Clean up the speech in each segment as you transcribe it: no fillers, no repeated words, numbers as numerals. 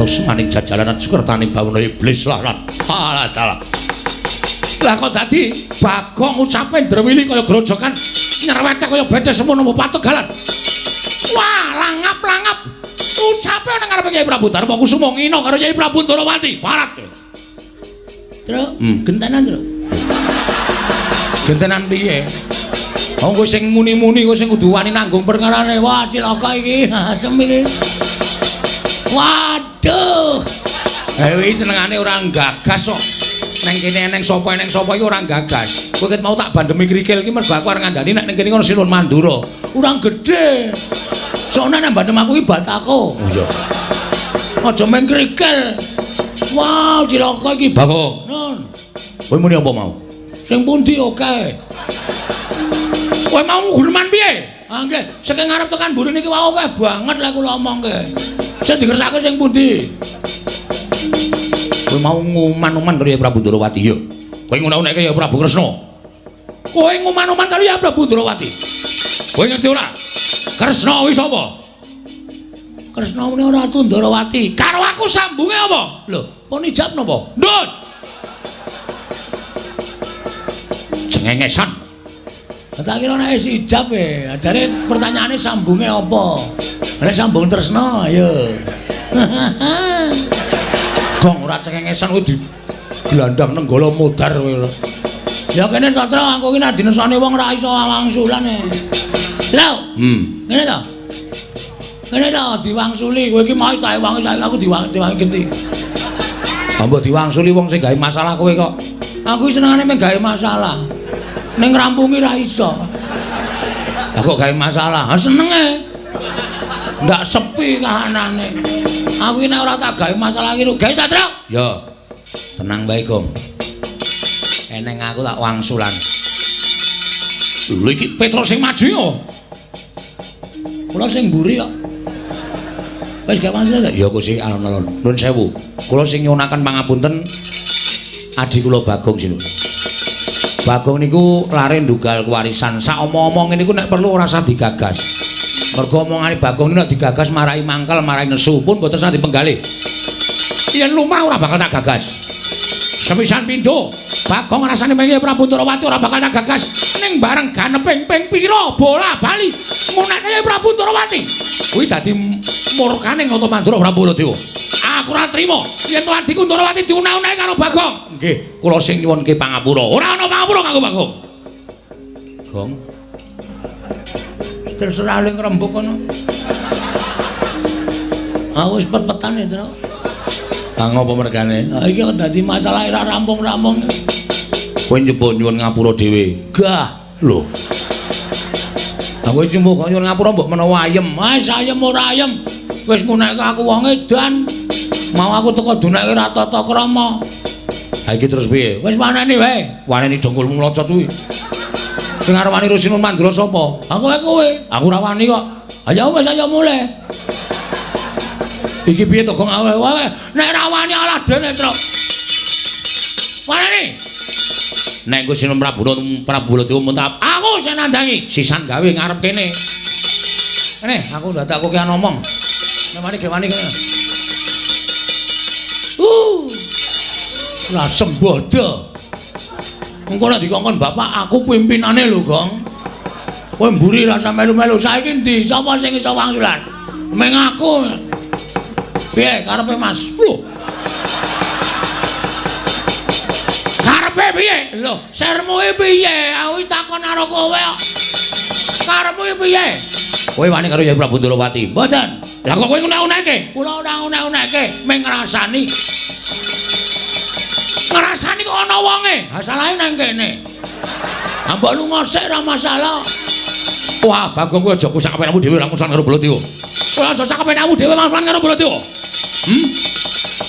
Manus maning jajalanan sukertane bawana iblis larat. Alah dalah. Lah kok dadi Bagong ucape ndrewili kaya grojokan nyerwete kaya bece semono pategalan. Wah, langap-langap. Ucape nang ngarepe Kyai Prabu Darma Kusuma ngina karo Kyai Prabu Ndorowati. Parat. Truk, gentenan, Truk. Gentenan piye? Wong kowe sing muni-muni kowe sing kudu wani nanggung perkarane. Wah, cilaka iki. Asem iki. Waduh. Eh, iki senengane ora gagas kok. Neng kene eneng sapa iki ora gagas. Kowe ket mau tak bandemi krikil iki mergo aku arep ngandani nek ning kene ono Sinuhun Mandura. Ora gedhe. Soalnya nek bandem aku iki batako. Oh iya. Aja meng krikil. Wah, cilaka iki. Bagong. Nun. Kowe muni apa mau? Sing pundi oke? Kowe mau guneman piye? Ah nggih, saking ngarep tekan mburi niki wau akeh banget lek kula omongke. Sing dikersake sing pundi? Kowe mau nguman-uman karo Kyai Prabu Ndorowati ya. Kowe ngunek-unekke Kyai Prabu Kresna. Kowe nguman-uman karo Kyai Prabu Ndorowati. Kowe ngerti ora? Kresna kuwi sapa? Kresna muni Ratu Ndorowati. Karo aku sambunge apa? Lho, pun ijab napa? Ndut. Cengengesan. Tak kira nek wis ijab e. Ajare pertanyaane sambunge apa? Nek sambung tresna ayo. Gong ora cengengesan kowe di glandang nenggala modar kowe. Ya kene Satra aku iki nek dinesane wong ora iso wangsulan e. Lho. Ngene to. Ngene to diwangsuli kowe iki mau tak wangi saiki aku diwangi genti. Mbok diwangsuli wong sing gawe masalah kowe kok. Aku senengane mung gawe masalah. Ning ngrampungi ra iso. Lah kok gawe masalah? Ha senenge. Ndak sepi kahanane. Aku iki nek ora tak gawe masalah iki gawe Satra. Ya. Tenang bae, Gong. Eneng aku tak wangsulan. Lho iki Petro sing maju yo. Kula sing mburi kok. Wis gak wangsulan. Ya Gusti alon-alon. Nuwun sewu. Kula sing nyuwunaken pangapunten adi kula Bagong sinun. Bagong niku lare ndugal kewarisan. Sak omong-omong niku nek perlu ora usah digagas. Mergo omongane Bagong niku nek digagas marai mangkel, marai nesu pun mboten usah dipenggalih. Yen lumrah ora bakal tak gagas. Sepisan pindho, Bagong rasane mengke Prabu Ndorowati ora bakal tak gagas. Ning bareng ganeping ping pira bola bali munake Prabu Ndorowati. Kuwi dadi murkane Nata Mandura Prabu Baladewa. Aku ora trima yen to adhiku Ndorowati diunah-unahi karo Bagong. Nggih, kula sing nyuwunke pangapura. Ora ana pangapura kanggo Bagong. Gong. Terserah ling rembug kono. Aku wis pet-petan ya, Tru. Lah ngopo mergane? Ha iki kok dadi masalah ora rampung-rampung. Kowe nyoba nyuwun ngapura dhewe. Gah. Lho. Aku iki mbok nyuwun ngapura mbok menawa ayem. Wis ayem ora ayem. Wis ngunekke aku wong edan. Mau aku teko duneke ra tata krama. Ha iki terus piye? Wis waneni wae. Waneni dongkulmu mlocot kuwi. Sing arep wani Sinuhun Mandura sapa? Aku wae kowe. Aku ora wani kok. Ayo wis ayo mulih. Iki piye to, Gong? Wae nek ra wani alah dene, Truk. Waneni. Nek Gusti Sinuhun Prabu Prabu Baladewa muntap, aku sing nandangi. Sisan gawe ngarep kene. Kene, aku dadak kokean omong. Nek wani ge wani kene. Lah sembodo. Engko nek dikongkon bapak aku pimpinane lho, Gong. Kowe mburi rasa melu-melu. Saiki ndi? Sapa sing iso wangsulan? Meng aku. Piye karepe Mas? Lho. Karepe piye? Lho, sermuke piye? Aku takon karo kowe kok. Karepmu piye? Kowe wani karo Kyai Prabu Ndorowati? Mboten. Lah kok kowe ngunek-unekke? Kula ora ngunek-unekke, mung ngrasani. Ngrasani kok ana wonge. Ha salahe nang kene. Ha mbok lunga sik ora masalah. Wah, Bagong kowe aja kusak kepenakmu dhewe langsung karo Baladewa. Kowe aja sak kepenakmu dhewe langsung karo Baladewa.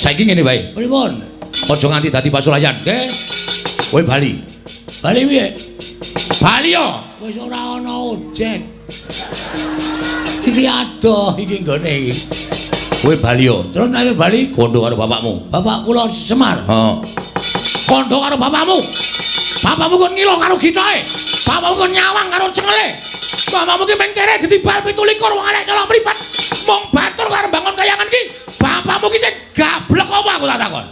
Saiki ngene wae. Pripun? Aja nganti dadi pasulayan, nggih. Kowe bali. Bali piye? Bali yo. Wis ora ana ojek. Iki adoh iki nggone iki. Kowe bali yo. Terus nek bali kondo karo bapakmu. Bapak kula Semar. Heeh. Kondo karo bapakmu. Bapakmu kon ngilo karo gitoke. Bapakmu kon nyawang karo cengele. Bapakmu ki mengkere gedibal 27 wong elek nyolong mripat. Mung batur karo bangun kayangan ki. Bapakmu ki sing aku tak takon?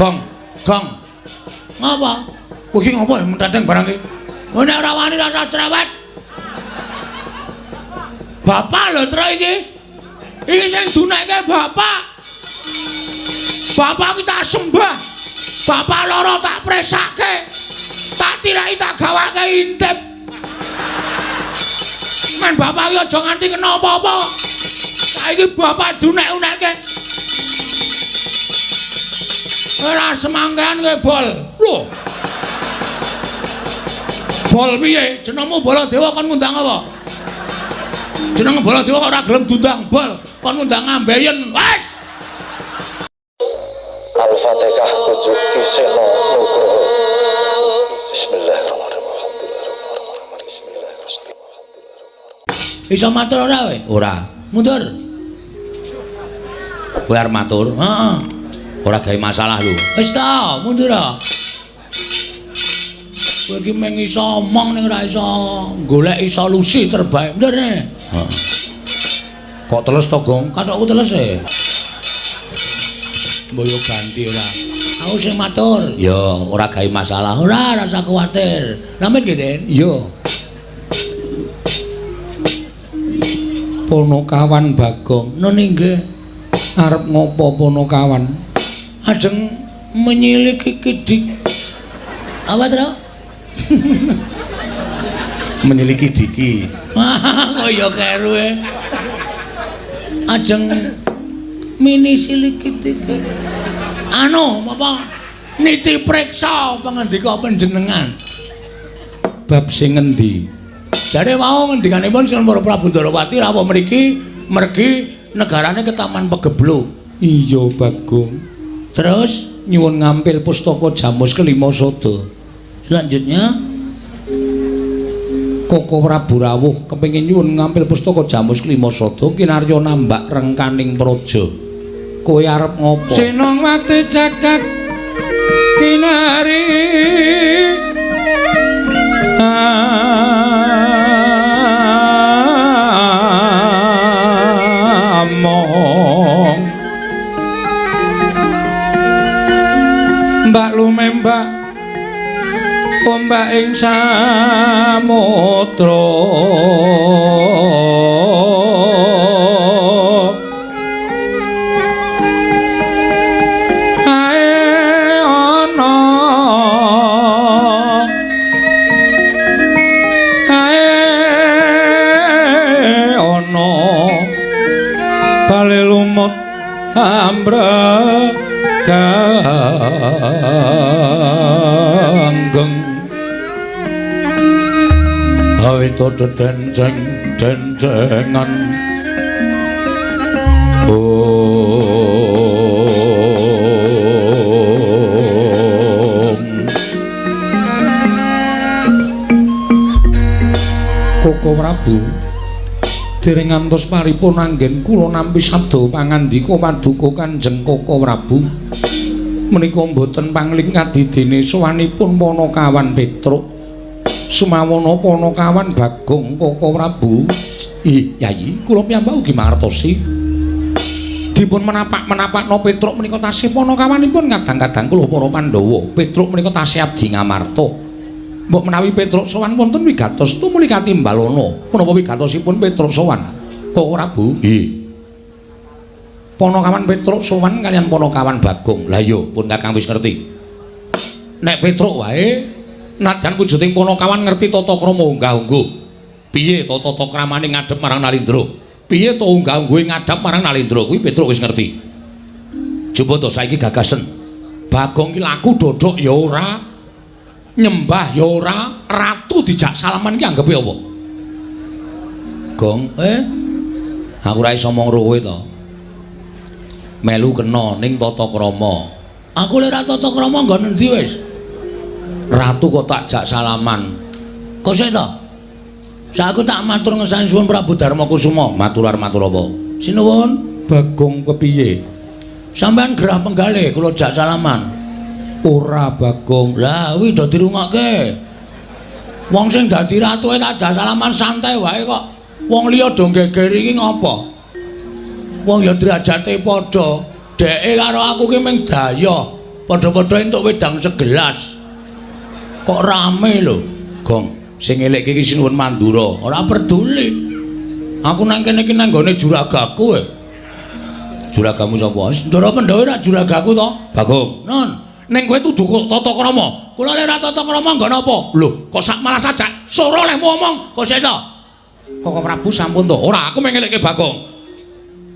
Gong, gong. Ngapa? Kowe iki ngopo menteteng barang iki? Oh nek ora wani rasa cerewet. Bapak lho truk iki. Iki sing dunekke bapak. Bapak iki tak sembah. Bapak loro tak presake. Tak tilaki tak gawake intip. Men bapak iki aja nganti kena apa-apa. Saiki bapak dunek-unekke. Ora semangkean kowe bol. Lho. Bol piye? Jenengmu Baladewa kon ngundang apa? Jeneng Baladewa kok ora gelem diundang bol, kon ngundang ambeien. Wes. Al-Fatihah kujuk Ki Seno Nugroho. Bismillahirrahmanirrahim. Bismillahirrahmanirrahim. Iso matur ora kowe? Ora. Mundur. Kowe arep matur? Heeh. Ora gawe masalah lho. Wis ta, mundur. Kowe iki mung iso omong ning ora iso goleki solusi terbaik. Mundur ne. Heeh. Kok teles to, Gong? Kathokku teles e. Mbok yo ganti ora. Aku sing matur. Ya, ora gawe masalah. Ora, rasa kuwatir. Namit nggih, Den? Iya. Ponokawan Bagong. Nun inggih. Arep ngopo Ponokawan? Ajeng menyiliki kidik. Apa, Tru? Menyiliki diki. Kaya keru e. Ajeng mini siliki diki. Anu, apa? Niti preksa pangandika panjenengan. Bab sing ngendi? Jare wau ngendikanipun Sinuwun Para Prabu Ndorowati rawuh mriki mergi negarane ke Taman Pegebluk. Iya, Bagong. Terus nyuwun ngampil pustaka Jamus kelima sada. Selanjutnya Koko Prabu rawuh kepengin nyuwun ngampil pustaka Jamus kelima sada kinarya nambak rengkaning praja. Kowe arep ngopo? Sinongwati cakak kinari among mbak lumembak ombak ing samudra ae ana ae ana bale lumut ambraganggeng awito dedenceng dencengan om. Koko Prabu dereng ngantos paripun anggen kula nampi sabda pangandika paduka Kanjeng Koko Prabu menika mboten pangling kadidene sowanipun Ponokawan Petruk sumawana Ponokawan Bagong Koko Prabu. Ih, Yayi, kula piyambak ugi mangertosi dipun menapak-menapakno Petruk menika tasih ponokawanipun kadang-kadang kula para Pandhawa. Petruk menika tasih abdi Ngamarta. Mbok menawi Petruk sowan wonten wigatos tumuli katimbalana. Menapa wigatosipun Petruk sowan Koko Prabu? Nggih. Ponokawan Petruk sowan kaliyan Ponokawan Bagong. Lah iya, pun Kakang wis ngerti. Nek Petruk wae nadyan wujuding Ponokawan ngerti tata krama unggah-ungguh. Piye to tata kramane ngadhep marang Nalindra? Piye to unggah-ungguhe ngadhep marang Nalindra? Kuwi Petruk wis ngerti. Coba to saiki gagasen. Bagong ki laku dodok ya ora, nyembah ya ora, ratu dijak salaman ki anggepe apa? Gong, aku ora iso omong karo kowe to. Melu kena ning tata krama. Aku lek ora tata krama nggon endi wis? Ratu kok tak jak salaman. Kok sik to? Saku tak matur ngesani suwun Prabu Darma Kusuma. Matur matur apa? Sinuwun. Bagong kepiye? Sampeyan gerah penggalih kula jak salaman. Ora Bagong. Lah kuwi do dirungokke. Wong sing dadi ratuke tak jak salaman santai wae kok. Wong liya do geger iki ngopo? Wong ya derajate padha. Dheke karo aku ki mung dayoh. Padha-padha entuk wedang segelas. Kok rame lho, Gong. Sing elekke iki Sinuwun Mandura. Ora peduli. Aku nang kene iki nang nggone juragaku e. Juragamu sapa? Ndara Pandhawa ora juragaku to? Bagong. Non. Ning kowe tuduh tata krama. Kula ora tata krama nggon apa? Lho, kok sak malah sajak sora lehmu omong. Kok sik to? Koko Prabu sampun to. Ora, aku mengelekke Bagong.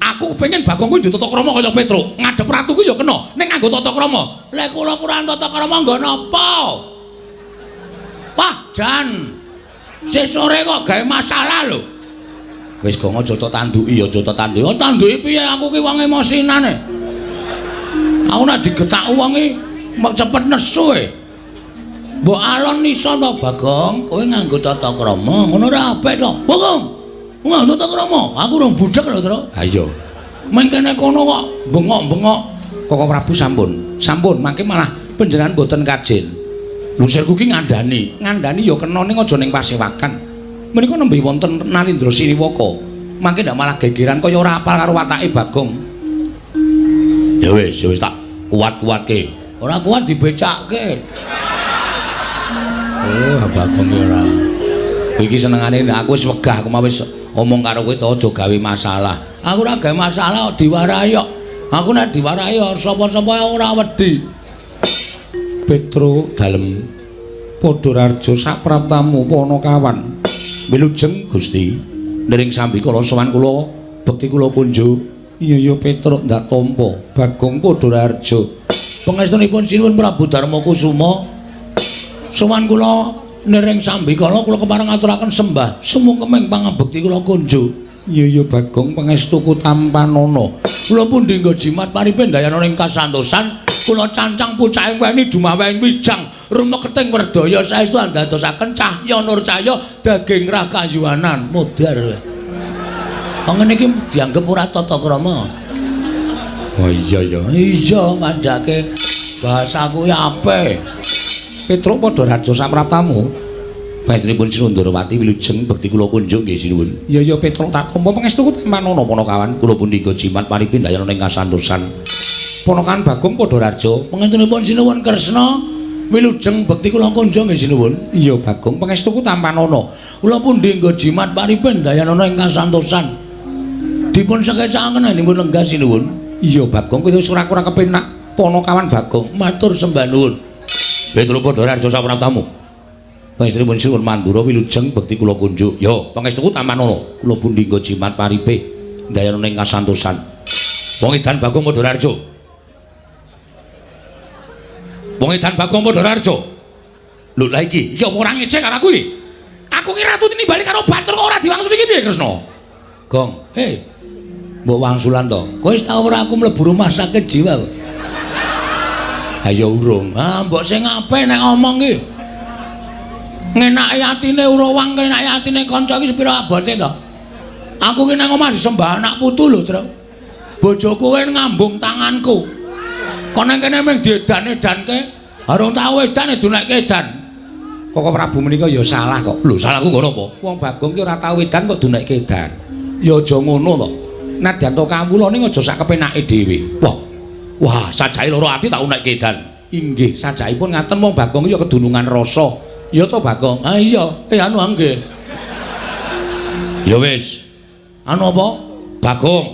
Aku pengen Bagong kuwi duwe tata krama kaya Petruk. Ngadhep ratu kuwi ya kena, ning nganggo tata krama. Lek kula kurang tata krama nggon apa? Wah, jan. Sesore kok gawe masalah lho. Wis Gong aja tok tanduki, aja tok tanduki. Oh, tanduki piye aku ki wong emosinane. Aku nek digetak wong iki cepet nesu e. Mbok alon iso to, Bagong? Kowe nganggo tata krama, ngono ora apik to. Bagong, nganggo tata krama. Aku rong budhek lho, Tru. Ha iya. Men kene kono kok bengok-bengok. Koko Prabu sampun. Sampun, mangke malah panjenengan mboten kajen. Lho sirku ki ngandani, ngandani ya kena ning aja ning pasewakan. Menika nembe wonten Narendra Siniwaka. Mangke ndak malah gegeran kaya ora apal karo watake Bagong. Ya wis, ya wis tak kuat-kuatke. Ora kuat dibecakke. Oh, Bagong ki ora. Iki senengane aku wis wegah, aku mau wis omong karo kowe to aja gawe masalah. Aku ora gawe masalah kok diwarahi kok. Aku nek diwarahi sapa-sapa ora wedi. Petruk dalem Padhararja sapraptamu Panakawan. Wilujeng Gusti. Niring sambikala sowan kula bekti kula kunjuk. Iya ya Petruk ndak tampa Bagong Padhararja. Pangestunipun Sinuwun Prabu Darma Kusuma. Sowan kula niring sambikala kula kepareng ngaturaken sembah sumungkeming pangabekti kula kunjuk. Iya ya Bagong pangestuku tampanana. Kula pundi nggo jimat paripe ndayana ing kasantosan, kula cancang pucaking weni dumaweng wijang rumeketing werdaya saestu andadosaken cahya nur cahya daging rah kayuwanan modar. Wong ngene iki dianggep ora tata krama. Oh iya ya. Iya kandhake bahasaku ya apik. Petruk Padhararja sapraptamu. Pangestunipun Sinuwun Ndorowati wilujeng bekti kula kunjuk nggih Sinuwun. Iya ya Petruk tak tampa pangestuku tampanana Panakawan. Kula pundi nggo jimat paripe ndayana ing kasantosan. Panakawan Bagong Padhararja. Pangestunipun Sinuwun Kresna wilujeng bekti kula kunjuk nggih Sinuwun. Iya Bagong pangestuku tampanana. Kula pundi nggo jimat paripe ndayana ing kasantosan. Dipun sekecakaken dipun lenggah Sinuwun. Iya Bagong kowe wis ora kurang kepenak. Panakawan Bagong matur sembah nuwun. Petruk Padhararja sapraptamu. Pangestunipun Sinuwun Mandura wilujeng bekti kula kunjuk. Yo, pangestuku tampanana. Kula pundi nggo jimat paripe ndayana ing kasantosan. Wong edan Bagong Padhararja. Wong edan Bagong Padhararja. Lho lha iki, iki apa ora ngecek karo aku iki? Aku ki ratu tinimbali karo batur kok ora diwangsuli iki piye Kresna? Gong, hei. Mbok wangsulan to. Kowe wis tau ora aku mlebu rumah sakit jiwa kok? Ayo urung. Ah, mbok sing apik nek omong ki. Ngenaki atine urawang, ngenaki atine kanca iki sepira abote to? Aku ki nang omah disembah anak putu lho, Tru. Bojoku kowe ngambung tanganku. Kok nang kene mung diedan-edanke, arung tau edan dunekke edan. Koko Prabu menika ya salah kok. Lho, salahku ngono apa? Wong Bagong ki ora tau edan kok dunekke edan. Ya aja ngono to. Nadyan to kawula ning aja sak kepenake dhewe. Wah. Wah, sajake loro ati tak unekke edan. Inggih, sajakipun ngaten wong Bagong ya kedunungan rasa. Ya to Bagong. Ah iya, anu nggih. Ya wis. Anu apa? Bagong.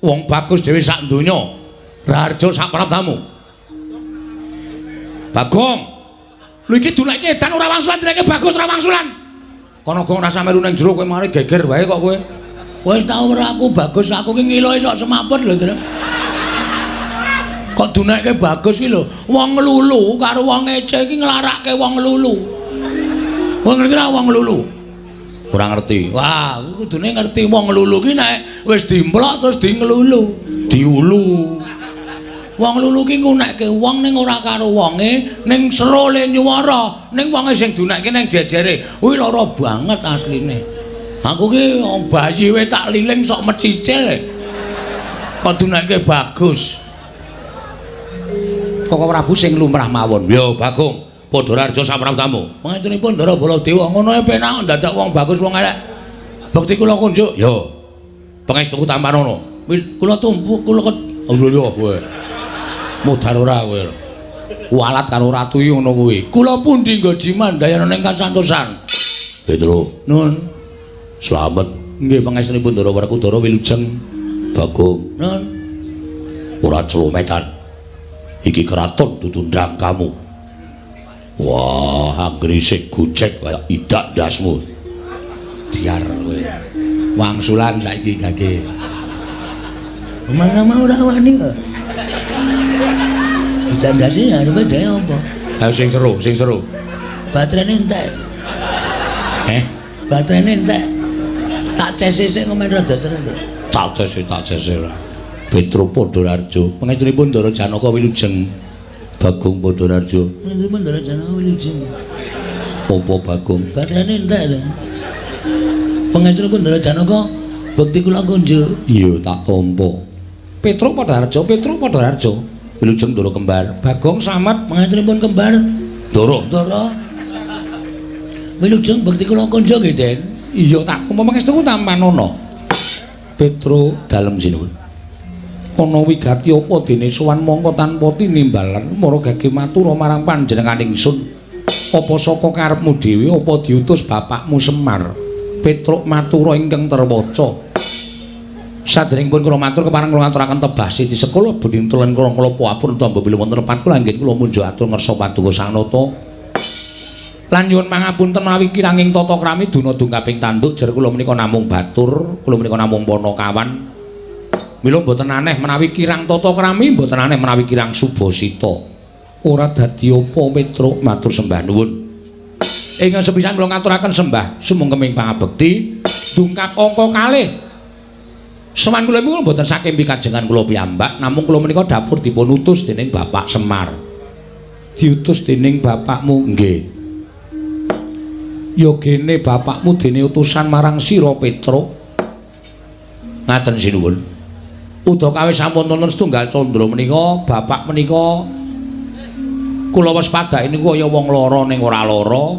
Wong bagus dhewe sak donya. Raharja sak praptamu. Bagong. Lho iki dunekke edan ora wangsulan, dunekke bagus ora wangsulan. Kono gong rasa melu ning jero kowe mari geger wae kok kowe. Wis tau ora aku bagus, aku ki ngiloe sok semaput lho, Tru. Kok dunekke bagus ki lho. Wong nglulu karo wong ngece iki nglarake wong nglulu. Wong ngerti ra wong nglulu? Ora ngerti. Wah, kudune ngerti wong nglulu ki nek wis dimplok terus di nglulu, diulu. Wong nglulu ki ngunekke wong ning ora karo wonge, ning sero le nyuwara, ning wonge sing dunekke ning jejere. Kuwi lara banget asline. Aku ki bayi we tak liling sok mecicil. Kok dunekke bagus. Koko Prabu sing lumrah mawon. Yo Bagong, Padhararja sapraptamu. Pangestunipun Ndara Baladewa ngono e penak dadak wong bagus wong elek. Bekti kula kunjuk. Yo. Pangestuku tampanono. Kula tumpuk kula oh iya kowe. Modar ora kowe. Kualat karo ratu iki ngono kuwi. Kula pundi nggo jimandayana ning kasantosan. Petro. Nun. Slamet. Nggih pangestunipun Ndara Werkudara wilujeng. Bagong. Nun. Ora celometan. Iki keraton ditundang kamu. Wah, anggere isih gojek kaya idak ndasmu. Diar kowe. Wangsulan saiki gage. Mana mau ora wani kok. Idak ndase arepe dhewe apa? Ayo sing seru, sing seru. Baterainé entek. Eh? Baterainé entek. Tak cese sik komen rada seru. Tak cese, tak cese ora. Petro Padharjo, pangestunipun Ndara Janaka wilujeng. Bagong Padharjo. Pangestunipun Ndara Janaka wilujeng. Apa Bagong? Baterainé entek lho. Pangestunipun Ndara Janaka bekti kula kunjuk. Iya, tak tampa. Petro Padharjo, Petro Padharjo. Wilujeng Ndara kembar. Bagong Samat pangestunipun kembar. Ndara. Ndara. Wilujeng bekti kula kunjuk nggih, Den. Iya, tak tampa pangestuku tampanono. Petro dalem sinuwun. Ana wigati apa dene sowan mongko tanpa tinimbalan mara gage matura marang panjenengan ingsun. Apa saka karepmu dhewe apa diutus bapakmu Semar? Petruk matura ingkang terwaca. Sadèrèngipun kula matur kepareng kula ngaturaken tebah siti sekolah bunintul lan kula klapa apun tamba bilih wonten lepat kula anggen kula munjuk atur ngersa paduka Sang Nata. Lan nyuwun pangapunten menawi kiranging tata krami duna dungkaping tanduk jer kula menika namung batur, kula menika namung panakawan. Mila mboten aneh menawi kirang tata krami, mboten aneh menawi kirang subasita. Ora dadi apa Petruk matur sembah nuwun. Ingkang sepisan kula ngaturaken sembah sumangkeming pangabekti dungkap angka kalih. Sowan kula niku mboten saking pikajengan kula piyambak, namung kula menika dapur dipun utus dening Bapak Semar. Diutus dening bapakmu? Nggih. Ya gene bapakmu dene utusan marang sira Petruk. Ngaten sinuwun. Udakawis sampun wonten setunggal candra menika, bapak menika kula waspadake niku kaya wong lara ning ora lara,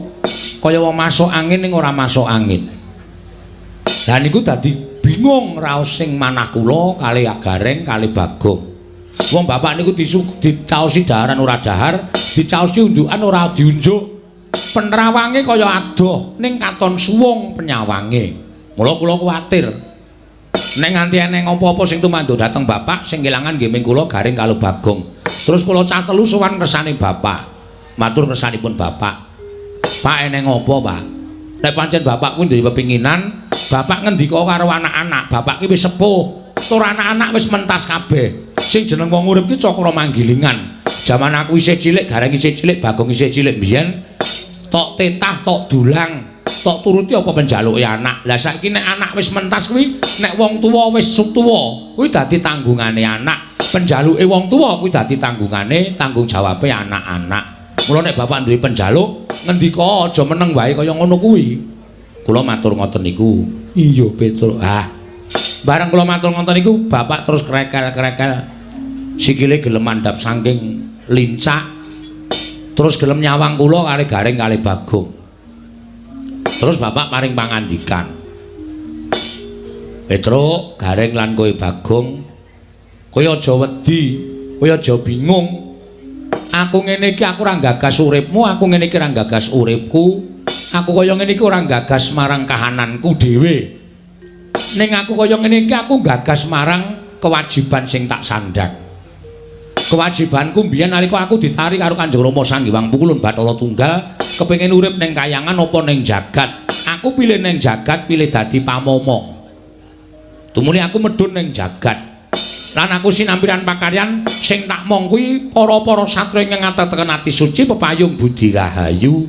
kaya wong masuk angin ning ora masuk angin. Lah niku dadi bingung raos sing manah kula kalih Gareng kalih Bagong. Wong bapak niku dicaosi daharan ora dahar, dicaosi unjukan ora diunjuk. Penrawange kaya adoh ning katon suwung penyawange. Mula kula kuwatir. Nek nganti eneng apa-apa sing tumanduk dhateng bapak sing kelangan nggih ming kula Gareng karo Bagong. Terus kula cah telu sowan kersane bapak. Matur kersanipun bapak. Pak eneng apa, Pak? Nek pancen bapak kuwi duwe pepinginan, bapak ngendika karo anak-anak, bapak ki wis sepuh, tur anak-anak wis mentas kabeh. Sing jeneng wong urip ki cakra manggilingan. Jaman aku isih cilik, Gareng isih cilik, Bagong isih cilik mbiyen, tok tetah, tok dulang, tok turuti apa penjaluke anak. Lah saiki nek anak wis mentas kuwi, nek wong tuwa wis tuwa, kuwi dadi tanggungane anak. Penjaluke wong tuwa kuwi dadi tanggungane, tanggung jawabe anak-anak. Mula nek bapak duwe penjaluk, ngendika aja meneng wae kaya ngono kuwi. Kula matur ngoten niku. Iya, Petruk. Ah. Bareng kula matur ngoten niku, bapak terus krekel-krekel. Sikile gelem mandhap saking lincak. Terus gelem nyawang kula kalih Gareng kalih Bagong. Terus bapak paring pangandikan. Petruk, Gareng lan kowe Bagong, kowe aja wedi, kowe aja bingung. Aku ngene iki aku ora gagas uripmu, aku ngene iki ora gagas uripku. Aku kaya ngene iki ora gagas marang kahananku dhewe. Ning aku kaya ngene iki aku gagas marang kewajiban sing tak sandhang. Kewajibanku mbiyen nalika aku ditarik karo Kanjeng Rama Sang Hyang Pukulun Bathara Tunggal, kepengin urip ning kayangan apa ning jagat. Aku pilih ning jagat, pilih dadi pamomong. Tumuli aku medhun ning jagat. Lan aku sinampiran pakaryan sing tak mong kuwi para-para satriya ingkang ngateteken ati suci pepayung budi rahayu.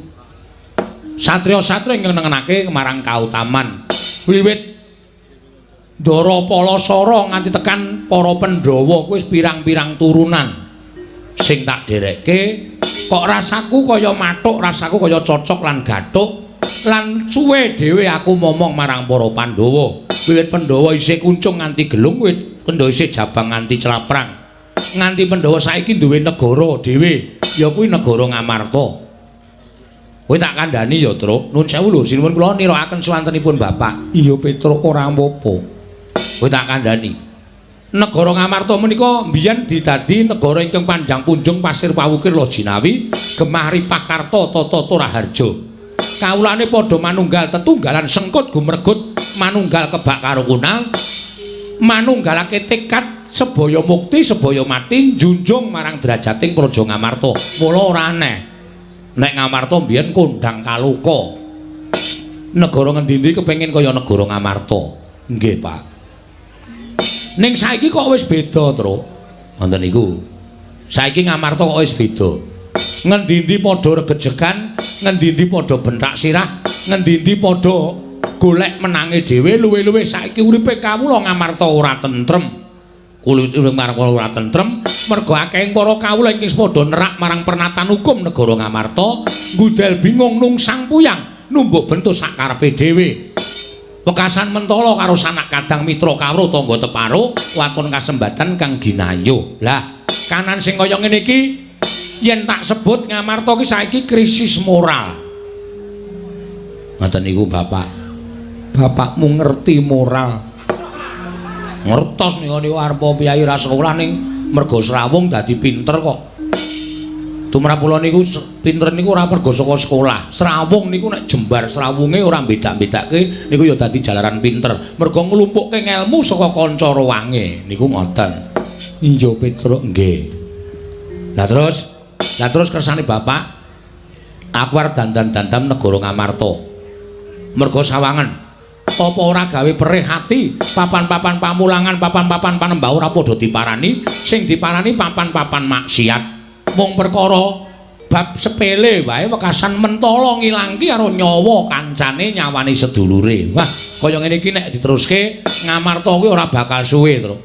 Satriya-satriya ingkang nengenake marang kautaman. Wiwit Ndara Palasara nganti tekan para Pandhawa kuwi wis pirang-pirang turunan. Sing tak derekke kok rasaku kaya mathuk, rasaku kaya cocok lan gathuk lan suwe dhewe aku momong marang para Pandhawa. Wiwit Pandhawa isih kuncung nganti gelung, wiwit Pandhawa isih jabang nganti celaprang. Nganti Pandhawa saiki duwe negara dhewe, ya kuwi negara Ngamarta. Kowe tak kandhani ya, Truk. Nun sewu lho, sinuwun kula nirakaken suwantenipun Bapak. Iya, Petruk, ora apa-apa. Kowe tak kandhani. Negara Ngamarta menika mbiyen didadi negara ingkang panjang punjung pasir pawukir Lojinawi, gemah ripah karta tata raharja. Kawulane padha manunggal tetunggalan sengkut gumregut manunggal kebak karo kunal, manunggalake tekad sebaya mukti sebaya mati njunjung marang derajating Praja Ngamarta. Mula ora aneh nek Ngamarta mbiyen kondhang kaloka. Negara ngendi-endi kepengin kaya negara Ngamarta. Nggih, Pak. Ning saiki kok wis beda, Truk. Ngoten niku. Saiki Ngamarta kok wis beda. Ngendi-endi padha regejegan, ngendi-endi padha bentak sirah, ngendi-endi padha golek menange dhewe, luwe-luwe saiki uripe kawula Ngamarta ora tentrem. Kulit urip ora tentrem mergo akehing para kawula ingkang padha nerak marang pernatan hukum negara Ngamarta, ngudel bingung nungsang puyang, numbuk bentuk sakarepe dhewe. Wekasan mentala karo sanak kadang mitra kawruh tangga teparo waton kasembatan kang ginayuh. Lah, kanan sing kaya ngene iki yen tak sebut Ngamarta ki saiki krisis moral. Ngoten niku Bapak. Bapakmu ngerti moral. Ngertos niku niku arep piyayi ra sekolah ning mergo srawung dadi pinter kok. Tumrap kula niku pinter niku ora mergo saka sekolah. Srawung niku nek jembar srawunge ora beda-bedake niku ya dadi jalaran pinter. Mergo nglumpukke ngelmu saka kanca ruwange niku ngoten. Iya Petruk nggih. Lah terus kersane Bapak aku arep dandan-dandan negara Ngamarta. Mergo sawangen apa ora gawe perih ati papan-papan pamulangan, papan-papan panembah ora padha diparani, sing diparani papan-papan maksiat. Mung perkara bab sepele wae wekasan mentala ngilangki karo nyawa kancane, nyawane sedulure. Wah, kaya ngene iki nek diteruske Ngamarta kuwi ora bakal suwe, Truk.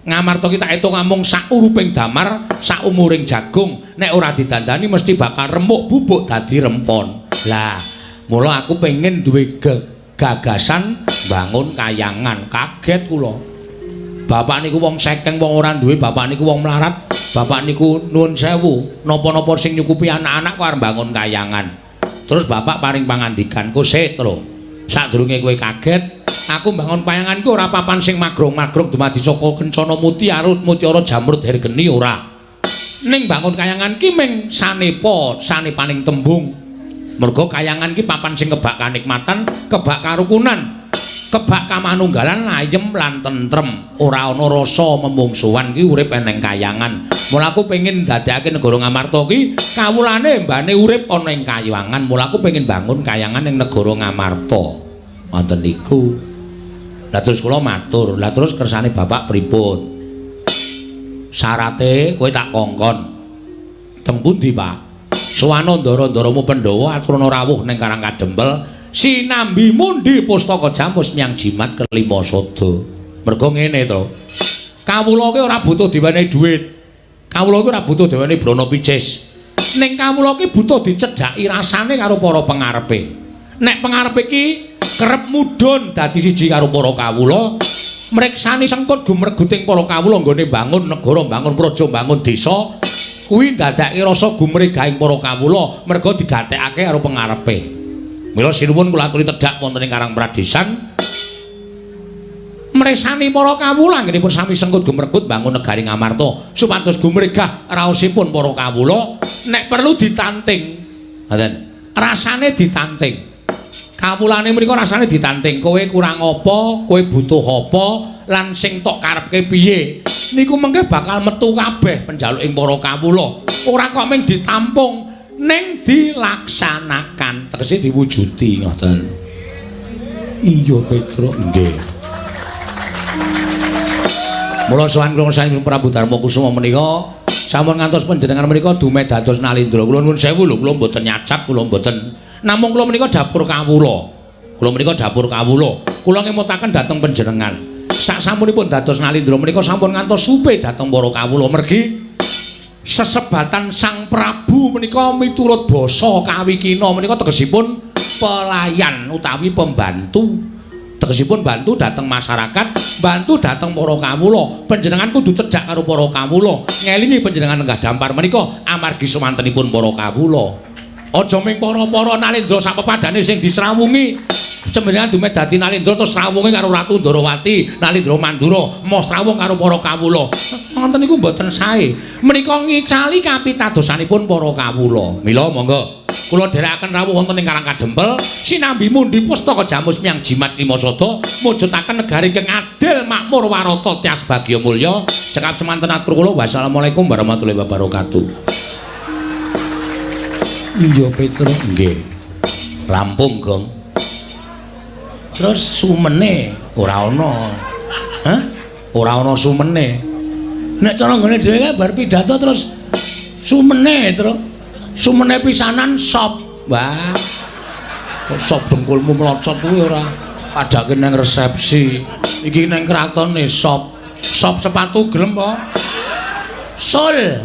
Ngamarta ki tak etung amung sak uruping damar, sak umuring jagung, nek ora didandani mesti bakal remuk bubuk dadi rempon. Lah, mula aku pengen duwe gagasan bangun kayangan. Kaget kula. Bapak niku wong sekeng, wong ora duwe, bapak niku wong melarat, bapak niku nuwun sewu, napa-napa sing nyukupi anak-anak kok arep bangun kayangan. Terus bapak paring pangandikan, "Ku sik, Tru. Sadurunge kowe kaget, aku bangun kayangan ku ora papan sing magrong-magrong dumadi saka kencana mutiara, mutiara jamrud hergeni ora. Ning bangun kayangan ki ming sanepa, sanepaning tembung. Mergo kayangan ki papan sing kebak kanikmatan, kebak karukunan, kebak kamanunggalan, layem lan tentrem. Ora ana rasa memungsuhan ki urip eneng kayangan. Mula aku pengin dadekake negara Ngamarta ki kawulane mbane urip ana ing kayangan. Mula aku pengin bangun kayangan ing negara Ngamarta." Ngoten niku. Lah terus kula matur, "Lah terus kersane Bapak pripun?" "Syarate kowe tak kongkon." "Teng pundi, Pak?" "Suwana ndara-ndaramu Pandhawa aturana rawuh ning Karang Kadempel sinambi mundi pustaka jamus nyang jimat kelima sada." Mergo ngene to. Kawula ki ora butuh diwenehi dhuwit. Kawula ki ora butuh diwenehi brana picis. Ning kawula ki butuh dicedhaki rasane karo para pengarepe. Nek pengarepe ki kerep mudhun dadi siji karo para kawula, mriksani sengkut gumreguting para kawula nggone bangun negara, bangun praja, bangun desa, kuwi ndadekake rasa gumregahing para kawula merga digatekake karo pengarepe. Mila sinuwun kula aturi tedhak wonten ing Karang Pradesan mresani para kawula anggenipun sami sengkut gumregut bangun negari Ngamarta supados gumregah raosipun para kawula, nek perlu ditanting. Ngoten. Rasane ditanting. Kawulane menika rasane ditanting. Kowe kurang apa, kowe butuh apa, lan sing tok karepke piye. Niku mengke bakal metu kabeh penjaluking para kawula. Ora kok mung ditampung, ning dilaksanakan, tegese diwujudi ngoten. Iya, Petruk, nggih. Mula sowan kula saking Prabu Darma Kusuma menika sampun ngantos panjenengan menika dumeh dados Nalindra. Kula nuwun sewu lho, kula mboten nyacap, kula mboten. Namung kula menika dapur kawula. Kula menika dapur kawula. Kula ngemutaken dhateng panjenengan. Sak sampunipun dados Nalindra menika sampun ngantos supe dhateng para kawula mergi sesebatan Sang Prabu menika miturut basa kawikina menika tegesipun pelayan utawi pembantu. Tegesipun bantu dhateng masyarakat, bantu dhateng para kawula. Panjenengan kudu cedhak karo para kawula. Ngelingi panjenengan lenggah dampar menika amargi sumantenipun para kawula. Aja ming para-para Nalendra sak pepadane sing disrawungi. Cembengan dumeh dadi Nalendra terus srawunge karo Ratu Ndorowati, Nalendra Mandura, moh srawung karo para kawula. Ngoten niku mboten sae. Menika ngicali kapitadosanipun para kawula. Mila monggo kula dherekaken rawuh wonten ing Karang Kadempel sinambi mundhi pustaka jamus miang jimat lima sada mujudaken negari ingkang adil makmur warata tias bagya mulya. Cekap semanten atur kula. Wassalamualaikum warahmatullahi wabarakatuh. Iya Petro, nggih. Rampung, Gong. Terus sumene ora ana. Hah? Ora ana sumene. Nek cara nggone dhewe kae bar pidato terus sumene, Tru. Sumene pisanan sop. Wah. Kok sop dengkulmu mlocot kuwi ora padake nang resepsi. Iki nang kratone sop. Sop sepatu gelem apa? Sul.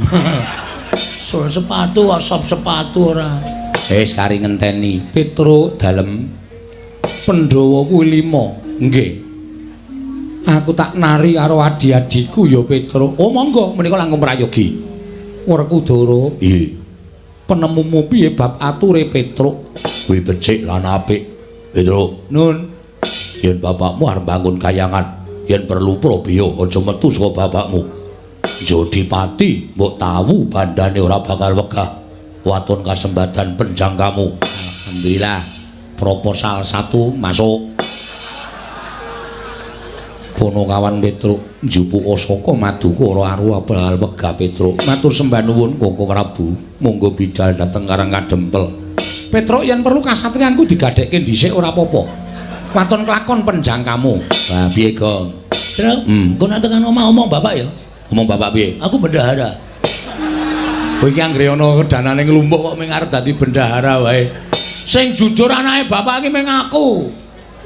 Sul sepatu, sop sepatu ora. Wis kari ngenteni Petro dalem Pandhawa kuwi 5. Nggih. Aku tak nari karo adi-adiku ya Petro. Oh monggo menika langkung prayogi. Werkudara. Nggih. Penemumu piye bab ature Petruk? Kuwi becik lan apik. Petruk, nun. Yen bapakmu arep bangun kayangan, yen perlu probaya aja metu saka bapakmu. Jodipati mbok tawu bandane ora bakal wegah. Waton kasembadan penjangkamu. Alhamdulillah. Proposal 1 masuk. Ponokawan Petruk njupuka saka maduka ora aru bakal wegah Petruk. Matur sembah nuwun Koko Prabu. Monggo bidal dhateng Karang Kadempel. Petruk yen perlu kasatriyanku digadhekke dhisik ora apa-apa. Waton kelakon penjangkamu. Lah piye, Gong? Truk, engko nek tekan omah omong bapak ya. Omong bapak piye? Aku bendahara. Kowe iki anggere ana danane nglumpuk kok mung arep dadi bendahara wae. Sing jujur anake bapak iki mung aku.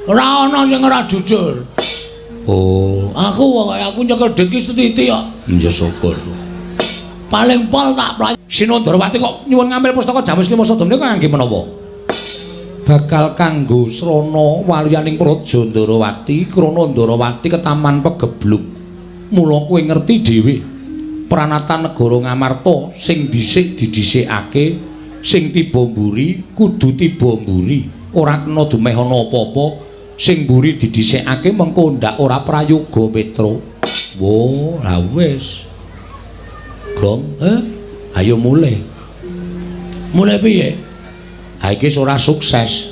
Ora ana sing ora jujur. Oh, aku pokoke aku nyekel duit ki sethithik kok. Ya syukur. Paling pol tak playu. Sinundrawati kok nyuwun ngambil pustaka Jamus Lima Sada menika kangge menapa? Bakal kanggo srana waluyaning Praja Ndarawati, krana Ndarawati ketaman pegebluk. Mula kowe ngerti dhewe pranatan negara Ngamarta sing dhisik didhisikake, sing tiba mburi kudu tiba mburi, ora kena dumeh ana apa-apa. Sing mburi didhisikake mengko ndak ora prayoga Petro. Wo, lah wis. Gong, ayo mulih. Mulih piye? Ha iki ora sukses.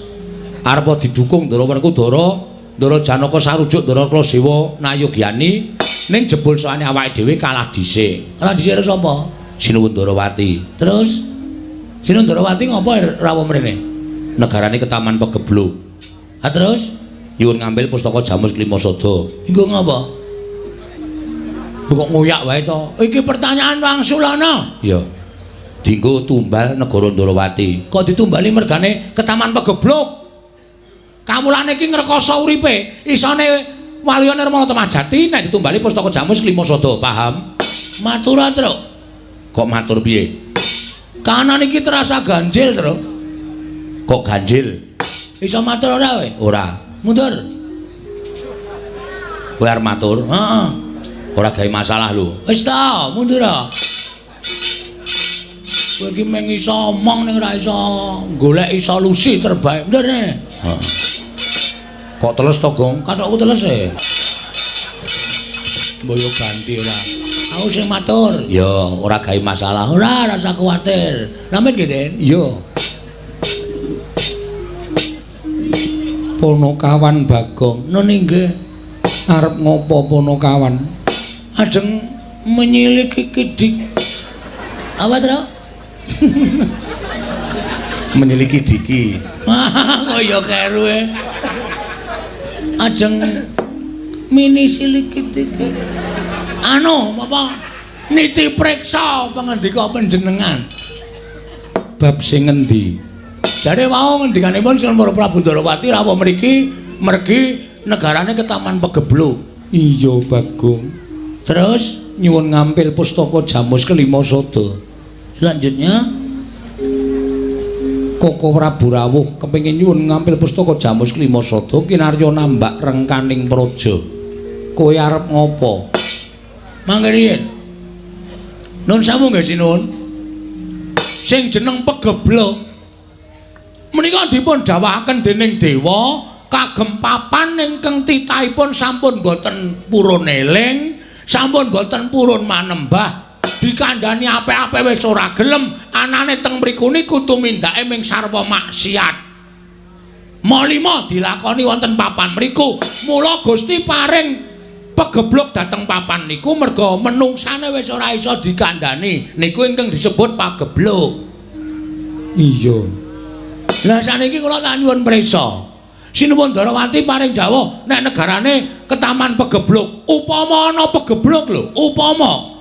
Arep didukung Ndara Werkudara, Ndara Janaka sarujuk Ndara Klasewa Nayogyani, ning jebul soane awake dhewe kalah dhisik. Kalah dhisik karo sapa? Sinuwun Ndarawati. Terus Sinuwun Ndarawati ngopo rawuh mrene? Negarane ketaman pegebluk. Ha terus nyuwun ngambil pustaka Jamus Klima Sada. Engko ngopo? Kok ngoyak wae to? Iki pertanyaan wangsulana. Iya. Dinggo tumbal negara Ndarawati. Kok ditumbali mergane ketaman pegebluk? Kawulane iki ngrekoso uripe. Isone Waluya Nirmala Temajati nek ditumbali pustaka Jamus Klima Sada, paham? Matur, Truk. Kok matur piye? Kanan iki terasa ganjil, Truk. Kok ganjil? Iso matur ora kowe? Ora. Mundur. Kowe arep matur? Heeh. Ora gawe masalah lho. Wis ta, mundur. Kowe iki mung iso omong ning ora iso goleki solusi terbaik. Mundur ne. Heeh. Kok teles to, Gong? Kathokku teles e. Mbok yo ganti ora. Aku sing matur. Ya, ora gawe masalah. Ora, rasa kuwatir. Namit nggih, Den? Iya. Ponokawan Bagong, nun inggih. Arep ngopo Ponokawan? Ajeng menyiliki kidik. Apa, Tru? Menyiliki diki. Kok ya keru e. Ajeng mini siliki diki. Anu, apa? Niti preksa pangandika panjenengan. Bab sing ngendi? Jare wau ngendikanipun Sinuwun Para Prabu Ndarawati rawuh mriki mergi negarane ketaman pegebluk. Iya, Bagong. Terus nyuwun ngampil pustaka Jamus Kelima Sada. Selanjutnya Koko Prabu rawuh kepengin nyuwun ngampil pustaka Jamus Kelima Sada kinarya nambak rengkaning praja. Kowe arep ngopo? Mangke riyin. Nun sewu nggih Sinuwun. Sing jeneng pegebluk Menika dipun dawuhaken dening dewa kagem papan ingkang titahipun sampun boten purun eling, sampun boten purun manembah. Dikandhani apik-apik wis ora gelem, anane teng mriku niku tumindake ming sarwa maksiat. Malima dilakoni wonten papan mriku. Mula Gusti paring pegebluk dhateng papan niku merga menungsane wis ora iso dikandhani. Niku ingkang disebut pagebluk. Iya. Lah saniki kula tak nyuwun prisa. Sinuwun Ndarawati paring dawuh nek negarane ketaman pegebluk. Upama ana pegebluk lho, upama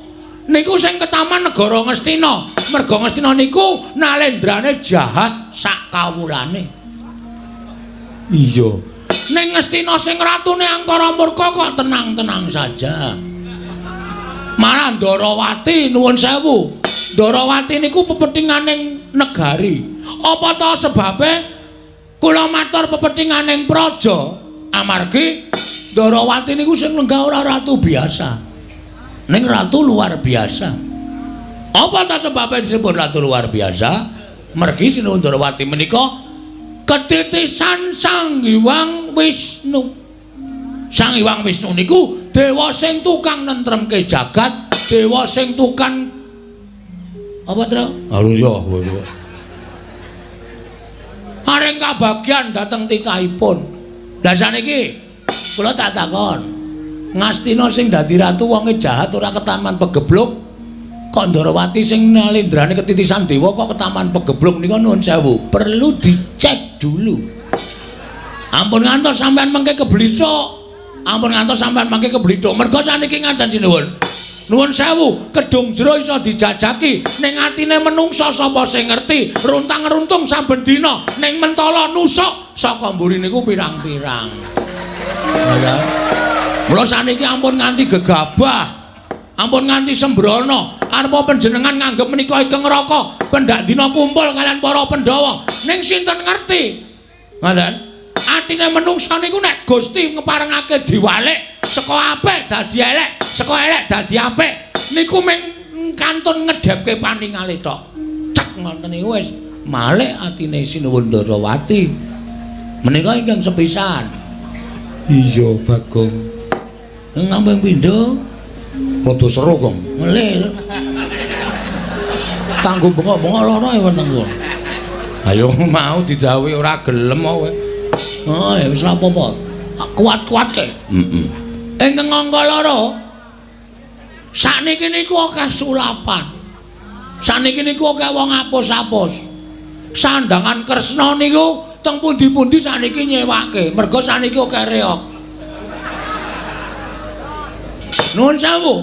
niku sing ketaman negara Ngastina. Merga Ngastina niku nalendrane jahat sak kawulane. Iya. Ning Ngastina sing ratune angkara murka kok tenang-tenang saja. Malah Ndarawati nuwun sewu. Ndarawati niku pepethinganing negari. Apa ta sebabe kula matur pepethinganing praja? Amargi Ndarawati niku sing lenggah ora ratu biasa. Ning ratu luar biasa. Apa ta sebabe disebut ratu luar biasa? Mergi Sinuwun Ndarawati menika ketitisan Sang Hyang Wisnu. Sang Hyang Wisnu niku dewa sing tukang nentremke jagat, dewa sing tukang apa, Tru? Halo ya kowe. Paring kabagyan dhateng titahipun. Lah saniki kula tak takon. Ngastina sing dadi ratu wonge jahat ora ketaman pegebluk, kok Ndarawati sing nalendrane ketitisan dewa kok ketaman pegebluk nika nuwun sewu. Perlu dicek dulu. Ampun ngantos sampean mengke keblithuk. Ampun ngantos sampean mengke keblithuk. Merga saniki ngaten sinuwun. Nuwun sewu, kedung jero iso dijajaki, ning atine menungsa sapa sing ngerti, runtang-runtung saben dina ning mentala nusuk saka mburi niku pirang-pirang. Ya. Mula saniki ampun nganti gegabah, ampun nganti sembrono. Arepa panjenengan nganggep menika ingkang neraka, pendak dina kumpul kalian para Pandhawa. Ning sinten ngerti? Ngoten. Atine menungsa niku nek Gusti ngeparengake diwalik saka apik dadi elek, saka elek dadi apik, niku mung kantun ngedhepke paningale tok. Cek ngoten niku wis malik atine Sinuwun Ndarawati. Menika ingkang sepisan. Iya, Bagong. Ngampung pindho rada seru, Gong. Ngelih. Tanggo bengok-bengok lara ya weteng kula. Ayo mau didhawuhi ora gelem kowe. Oh, ya wis ora apa-apa. Kuat-kuatke. Heeh. Ingkang angka loro. Sakniki niku akeh sulapan. Sakniki niku akeh wong apus-apus. Sandangan Kresna niku teng pundi-pundi sakniki nyewake. Merga sakniki akeh reog. Nuwun sewu.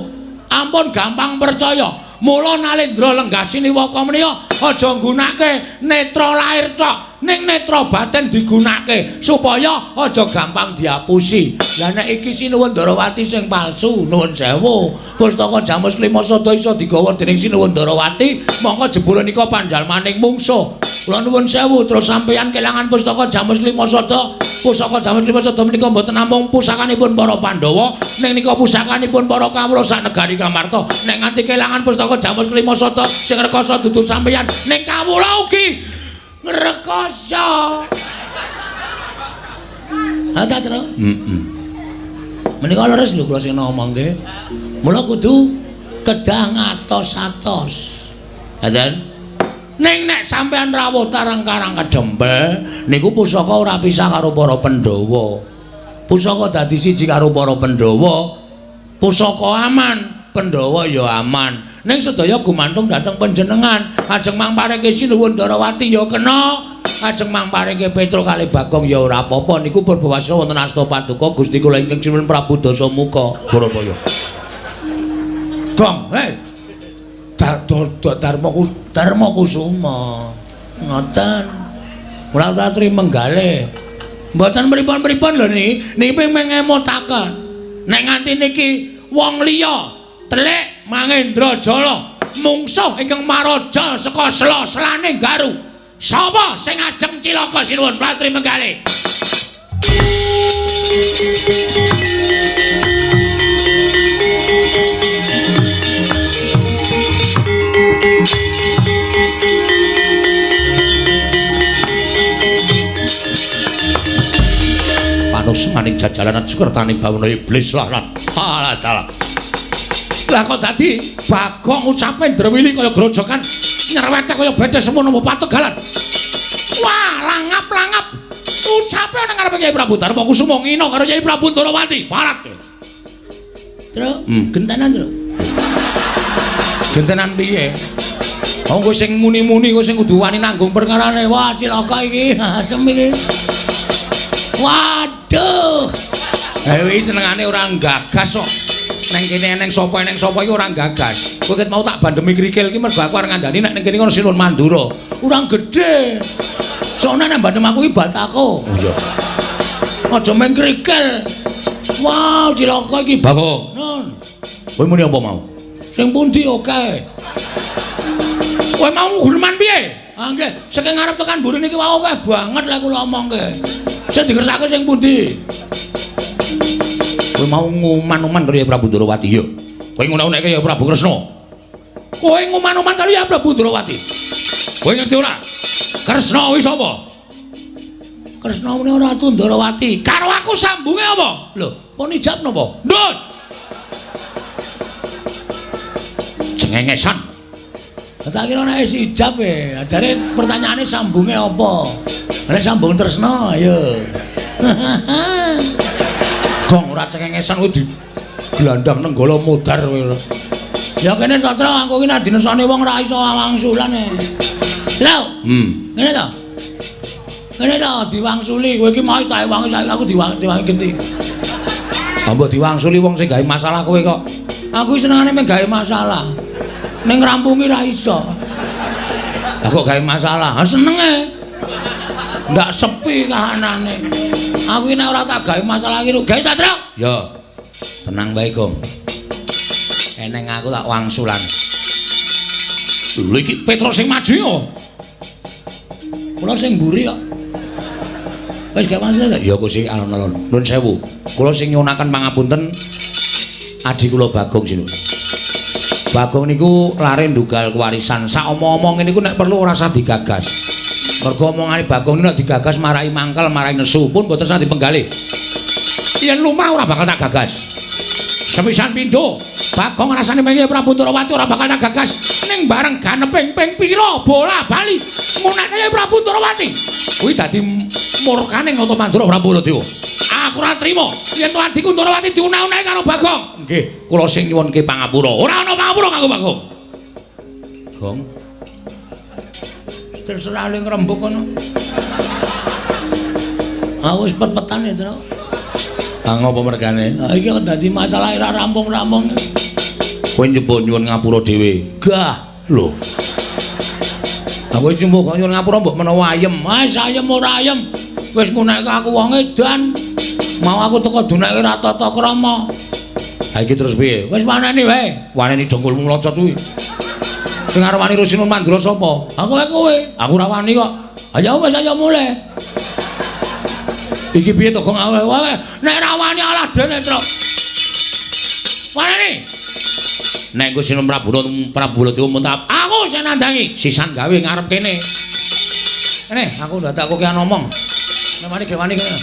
Ampun gampang percaya. Mula Nalendra lenggah siniwaka menika aja nggunake netra lair tok, ning netra batin digunake supaya aja gampang diapusi. Lah nek iki Sinuwun Ndarawati sing palsu, nuwun sewu. Pustaka Jamus Klima Sada iso digawa dening Sinuwun Ndarawati, mongko jebule nika panjalmaning mungsuh. Kula nuwun sewu, terus sampeyan kelangan pustaka Jamus Klima Sada. Pusaka Jamus Klima Sada menika mboten namung pusakanipun para Pandhawa, ning nika pusakanipun para kawula sak negari Kamarta. Nek nganti kelangan pustaka Jamus Klima Sada sing rekoso dudu sampeyan, ning kawula ugi ngrekoso. Ha ta, Tru? Heeh. Menika leres lho kula sing ngomongke. Mula kudu kedah ngatos-atos. Ngaten? Ning nek sampeyan rawuh tarang karang kedempel niku pusaka ora pisah karo para Pandhawa. Pusaka dadi siji karo para Pandhawa. Pusaka aman, Pandhawa ya aman. Ning sedaya gumantung dhateng panjenengan. Ajeng mangpareke Sinuwun Ndarawati ya kena, ajeng mangpareke Petruk kalih Bagong ya ora apa-apa. Niku purbawasa wonten asta paduka Gusti kula ingkang sinuwun Prabu Dasamuka. Bharataya. Gong, hei. Darma Kusuma. Ngoten. Mula ratri menggalih. Mboten pripun-pripun lho niki, niki mengemutaken. Nek nganti niki wong liya telik Mangendra Jala mungsuh ingkang maraja saka sela-selane Garu. Sapa sing ajeng cilaka Sinuwun Ratri Menggalih? Panusmaning jajalanan sukertaning bawana iblis lah. Alah dalah. Lah kok dadi Bagong ucape ndrewili kaya grojokan nyerwete kaya bete semono pategalan. Wah, langap-langap ucape nang ngarepe Kyai Prabu Darma Kusuma ngina karo Kyai Prabu Ndorowati. Parat. Truk, gentenan, Truk. Gentenan piye? Wong kowe sing muni-muni kowe sing kudu wani nanggung perkarane. Wah, cilaka iki, asem iki. Waduh. Ha iki senengane ora gagas kok. Neng kene eneng sapa iki ora gagas. Kowe ket mau tak bandemi krikil iki mergo aku arep ngandani nek ning kene ono Sinun Mandura. Ora gedhe. Soalnya nek bandem aku iki batako. Oh iya. Aja main krikil. Wah, cilaka iki. Bagong. Nun. Kowe muni apa mau? Sing pundi oke. Kowe mau guneman piye? Ah nggih, saking ngarep tekan mburi niki wau akeh banget lek kula omongke. Sing dikersake sing pundi? Kowe mau nguman-uman karo Kyai Prabu Ndorowati ya. Kowe ngono-ngono Kyai Prabu Kresna. Kowe nguman-uman karo Kyai Prabu Ndorowati. Kowe ngerti ora? Kresna kuwi sapa? Kresna muni Ratu Ndorowati. Karo aku sambunge apa? Lho, pun ijab napa? Ndut. Cengengesan. Tak kira nek wis ijab e. Jare pertanyaane sambunge apa? Nek sambung tresna ayo. Gong ora cengengesan kowe di glandang nenggala modar kowe. Ya kene Satra aku iki nek dinesane wong ora iso wangsulan e. Lho. Ngene to. Ngene to diwangsuli kowe iki mau tak wangi saiki aku diwangi genti. Mbok diwangsuli wong sing gawe masalah kowe kok. Aku senengane mung gawe masalah. Ning ngrampungi ra iso. Lah kok gawe masalah? Ha senenge. Ndak sepi kahanane. Aku iki nek ora tak gawe masalah iki gawe Satra. Ya. Tenang wae, Gong. Eneng aku tak wangsulan. Lho iki Petro sing maju yo. Kula sing mburi kok. Wis gak wangsul. Ya Gusti alon-alon. Nuwun sewu. Kula sing nyuwunaken pangapunten adi kula Bagong sinun. Bagong niku lare ndugal kewarisan. Sak omong-omong niku nek perlu ora usah digagas. Mergo omongane Bagong niku nek digagas marai mangkel, marai nesu pun mboten usah dipenggalih. Yen lumrah ora bakal tak gagas. Sepisan pindho, Bagong rasane mengke Prabu Ndorowati ora bakal tak gagas. Ning bareng ganeping ping pira bola bali munake Prabu Ndorowati. Kuwi dadi murkane Nata Mandura Prabu Baladewa. Aku ora trima yen to adhiku Ndorowati diunah-unahi karo Bagong. Nggih, kula sing nyuwunke pangapura. Ora ana pangapura kanggo Bagong. Gong. Terserah le ngrembug kono. Aku wis pet-petan ya, Truk. Ah ngopo mergane? Ha iki kok dadi masalah ora rampung-rampung. Kowe nyoba nyuwun ngapura dhewe. Gah. Lho. Aku wis nyoba nyuwun ngapura mbok menawa ayem. Wis ayem ora ayem. Wis nguneke aku wong edan. Mau aku teko duneke ora tata krama. Ha iki terus piye? Wis waneni wae. Waneni dengkulmu nglocot kuwi. Sing arep wani Sinun Mandura sapa? Aku wae kowe. Aku ora wani kok. Ayo wis ayo mulih. Iki piye to Gong? Wae nek ora wani alah dene, Truk. Waneni. Nek Gusti Sinun Prabu Baladewa muntap, aku sing nandangi. Sisan gawe ngarep kene. Kene, aku ndadak kokean omong. Nek wani ge wani kene.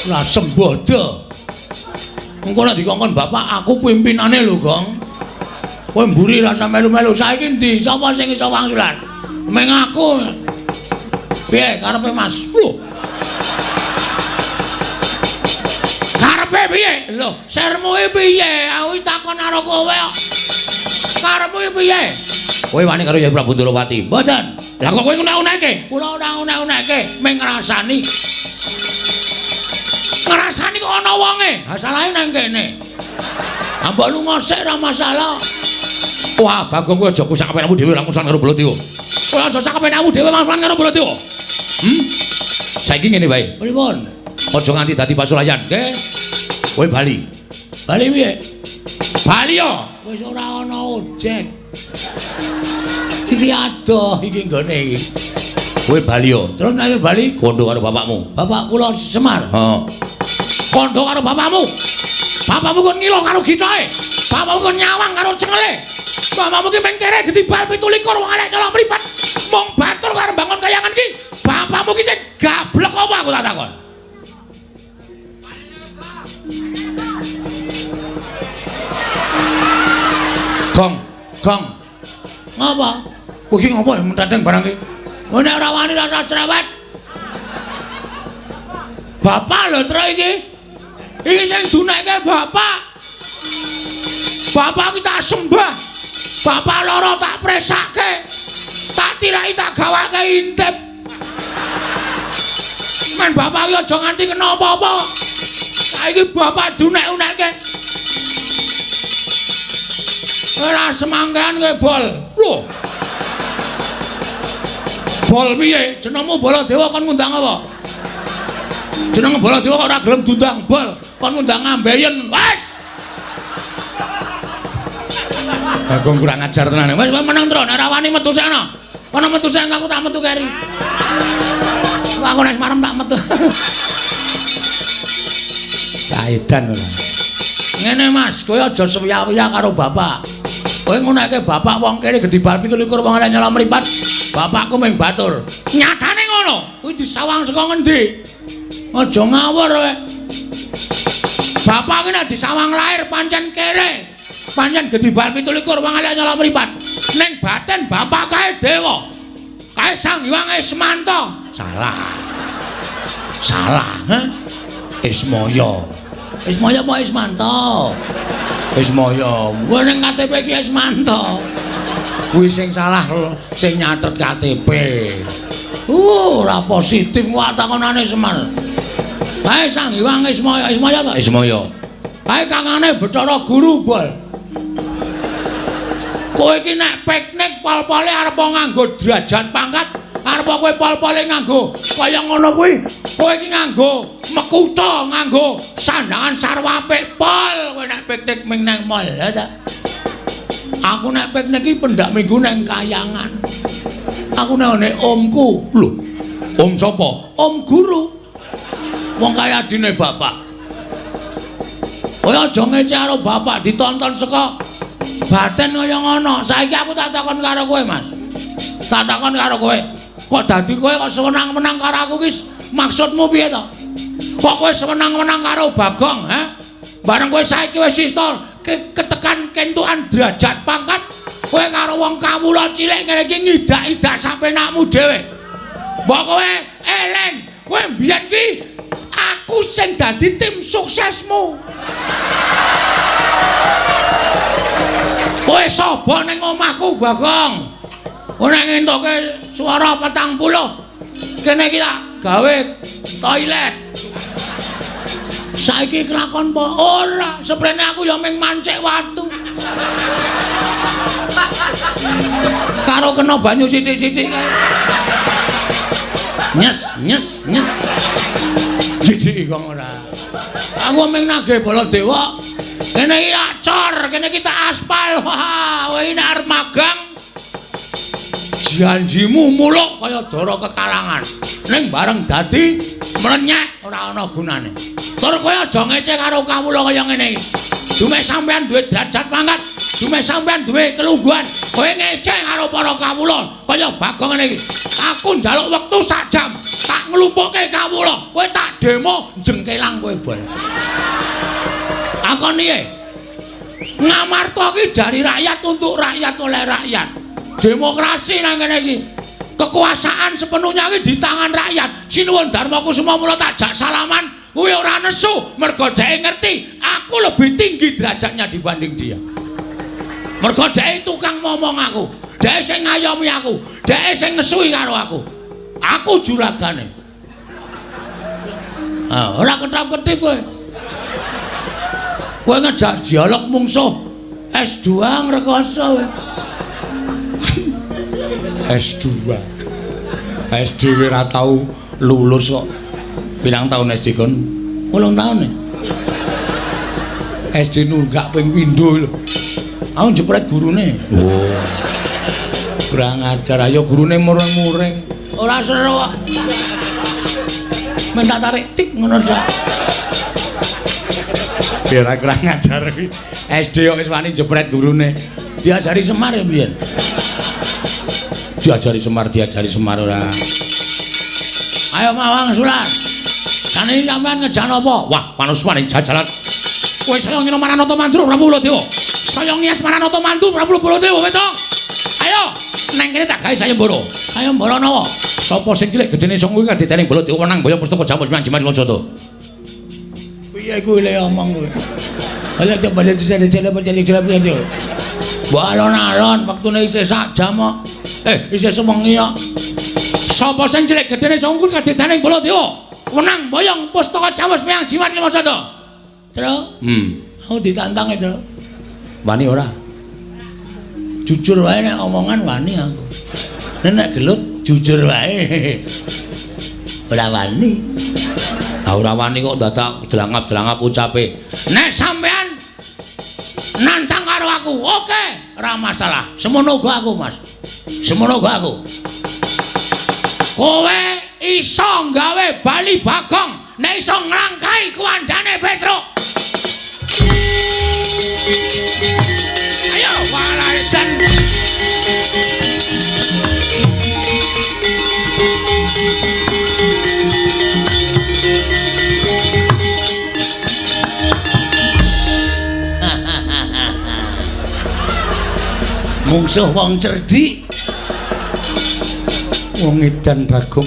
Lah sembodo. Engko nek dikongkon bapak aku pimpinane lho, Gong. Kowe mburi ra usah melu-melu. Saiki ndi? Sapa sing iso wangsulan? Meng aku. Piye karepe Mas? Lho. Karepe piye? Lho, sermu iki piye? Aku takon karo kowe kok. Karepmu iki piye? Kowe wani karo Kyai Prabu Ndorowati? Mboten. Lah kok kowe ngunek-uneke? Kula ora ngunek-uneke, mung ngrasani. Ngrasani kok ana wonge. Ha salahe nang kene. Ha mbok lunga sik ora masalah. Wah, Bagong kowe aja kusak kepenakmu dhewe langsung karo Baladewa. Kowe aja sak kepenakmu dhewe langsung karo Baladewa. Saiki ngene wae. Pripun? Aja nganti dadi pasulayan, nggih. Kowe bali. Bali piye? Bali yo. Wis ora ana ojek. Iki adoh iki nggone iki. Kowe bali yo. Terus nek bali kondo karo bapakmu. Bapak kula Semar. Heeh. Kondo karo bapakmu. Bapakmu kon ngilo karo gitoke. Bapakmu kon nyawang karo cengele. Bapakmu ki meng kere gedhi bal 27 wong elek nyolong mripat. Mung batur karo bangun kayangan ki. Bapakmu Bapakmu ki sing gablek apa aku tak takon? Gong, gong. Ngapa? Kowe iki ngopo ya menteteng barang iki? Oh nek ora wani rasa cerewet. Bapak lho truk iki. Iki sing dunekke bapak. Bapak iki tak sembah. Bapak loro tak presake. Tak tirai tak gawake intip. Men bapak iki aja nganti kena apa-apa. Saiki bapak dunek-unekke. Ora semangkean kowe bol. Lho. Bol piye? Jenengmu Baladewa kon ngundang apa? Jeneng Baladewa kok ora gelem diundang bol, kon ngundang ambeien. Wes. Bagong kurang ajar tenan. Wes meneng tro, nek ora wani metu sana. Kono metu sing aku tak metu keri. Aku nek marem tak metu. Saedan ora. Ngene Mas, kowe aja sewiya-wiya karo bapak. Kowe nguneke bapak wong kene gedhi bal 27 wong elek nyala mripat. Bapakku ming batur. Nyatane ngono. Kuwi disawang saka ngendi? Aja ngawur kowe. Bapak ki nek disawang lahir pancen kere. Pancen gedhi bal 27 wong elek nyala mripat. Ning batin bapak kae dewa. Kae Sang Hyang Ismanta. Salah. Salah, ha? Ismaya. Ismaya apa Ismanto? Ismaya. Kuwi ning KTP iki Ismanto. Kuwi sing salah sing nyatet KTP. Ora positif kok takonane Semar. Kae Sang Hyang Ismaya, Ismaya ta? Ismaya. Kae kangane Bathara Guru, Bol. Kowe iki nek piknik pol-pole arep nganggo derajat pangkat, arep kowe pol-pole nganggo kaya ngono kuwi. Kowe iki nganggo mekutha, nganggo sandangan sarwa apik pol. Kowe nek piknik ming nang mall, ya ta? Aku nek piknik iki pendak minggu nang Kayangan. Aku nek ngene omku. Lho, om sapa? Om guru. Wong kaya adine bapak. Kowe aja ngece karo bapak ditonton saka batin kaya ngono. Saiki aku tak takon karo kowe, Mas. Tak takon karo kowe. Kok dadi kowe kok sewenang-wenang karo aku ki maksudmu piye to? Kok kowe sewenang-wenang karo Bagong, ha? Bareng kowe saiki wis iso ketekan kentukan derajat pangkat, kowe karo wong kawula cilik ngene iki ngidak-idak sapenakmu dhewe. Mbok kowe eling, kowe mbiyen ki aku sing dadi tim suksesmu. Kowe sapa ning omahku, Bagong? Kowe nek ngentoke swara 40, kene iki tak gawe toilet. Saiki kelakon apa? Ora, seprene aku ya ming mancik watu. Karo kena banyu sithik-sithik kae. Nyes, nyes, nyes. Jijik kok ora. Aku ming nagih Baladewa. Kene iki tak cor, kene iki tak aspal. Wah, kowe iki nek arep magang janjimu muluk kaya dara kekalangan. Ning bareng dadi mlenyek ora ana gunane. Tur kowe aja ngece karo kawula kaya ngene iki. Dumeh sampean duwe derajat pangkat, dumeh sampean duwe kelungguhan, kowe ngece karo para kawula kaya Bagong ngene iki. Aku njaluk wektu sak jam, tak nglumpukke kawula, kowe tak demo jengkelang kowe bol. Akon piye? Ngamarta ki dari rakyat untuk rakyat oleh rakyat. Demokrasi nang kene iki. Kekuasaan sepenuhnya iki di tangan rakyat. Sinuwun Darma Kusuma mula tak jak salaman, kuwi ora nesu mergo dheke ngerti aku lebih tinggi derajatnya dibanding dia. Mergo dheke tukang ngomong aku, dheke sing ngayomi aku, dheke sing ngesui karo aku. Aku juragane. Ah, ora ketap-ketip kowe. Kowe ngejak dialog mungsuh S2 ngrekoso kowe. S2. SD ora tau lulus kok. Pirang tahun SD kon? 8 tahun ya. SD nunggak ping pindho lho. Aku jepret gurune. Oh. Kurang ajar ayo gurune mureng-mureng. Ora seru kok. Minta tarik tik ngono sak. Biar kurang ajar kuwi. SD kok wis wani jepret gurune. Diajari Semar ya mbiyen. Diajari Semar, diajari Semar ora. Ayo mawang sulan. Saniki sampean ngejan apa? Wah, panuswaning jajalan. Kowe saya ngene Maranata Mandura Prabu Baladewa. Saya ngias Maranata Mantu Prabu Baladewa, Petruk. Ayo, nang kene tak gawe sayembara. Sayembara napa? Sapa sing cilik gedene sanga kuwi kadetene Baladewa menang boyong pustaka jamus miang jimat Lonsada. Piye kuwi le omong kuwi? Ayo coba dicele. Mbok alon-alon wektune isih sak jam kok. Isih sewengi kok. Sapa sing cilik gedene sanga kuwi kadetene Baladewa menang boyong pustaka jamus miang jimat Lonsada. Truk. Aku ditantang e, Truk. Wani ora? Jujur wae nek omongan wani aku. Nek gelut jujur wae. Ora wani. Ha ora wani kok dadak delangap-delangap ucape. Nek sampean nantang karo aku, oke, ora masalah. Semono uga aku, Mas. Semono uga aku. Kowe iso gawe bali Bagong nek iso nglangkai kuwandane Petruk. Ayo walaidan. Mungsuh wong cerdik. Wong edan Bagong.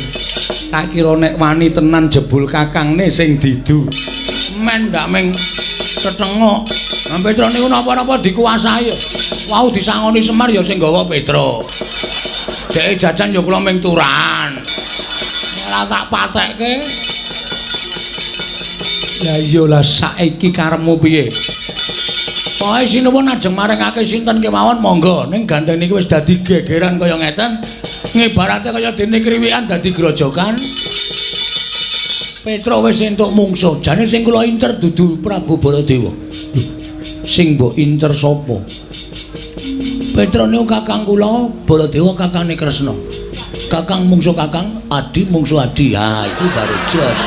Tak kira nek wani tenan jebul kakangne sing didu. Men ndak ming tetengok. Nah, Petruk niku napa-napa dikuasai. Wau disangoni Semar ya sing gawa Petruk. Dheke jajan ya kula ming turahan. Malah tak patekke. Lah iya lah saiki karepmu piye? Pokoke sinuwun ajeng maringake sinten kemawon monggo. Ning gandeng niki wis dadi gegeran kaya ngeten. Ngibarate kaya dene kriwikan dadi grojokan. Petruk wis entuk mungsuh. Jane sing kula incer dudu Prabu Baladewa. Sing mbok incer sapa? Petruk niku kakang kula, Baladewa kakangne Kresna. Kakang mungsuh kakang, adi mungsuh adi. Ha, itu baru jos.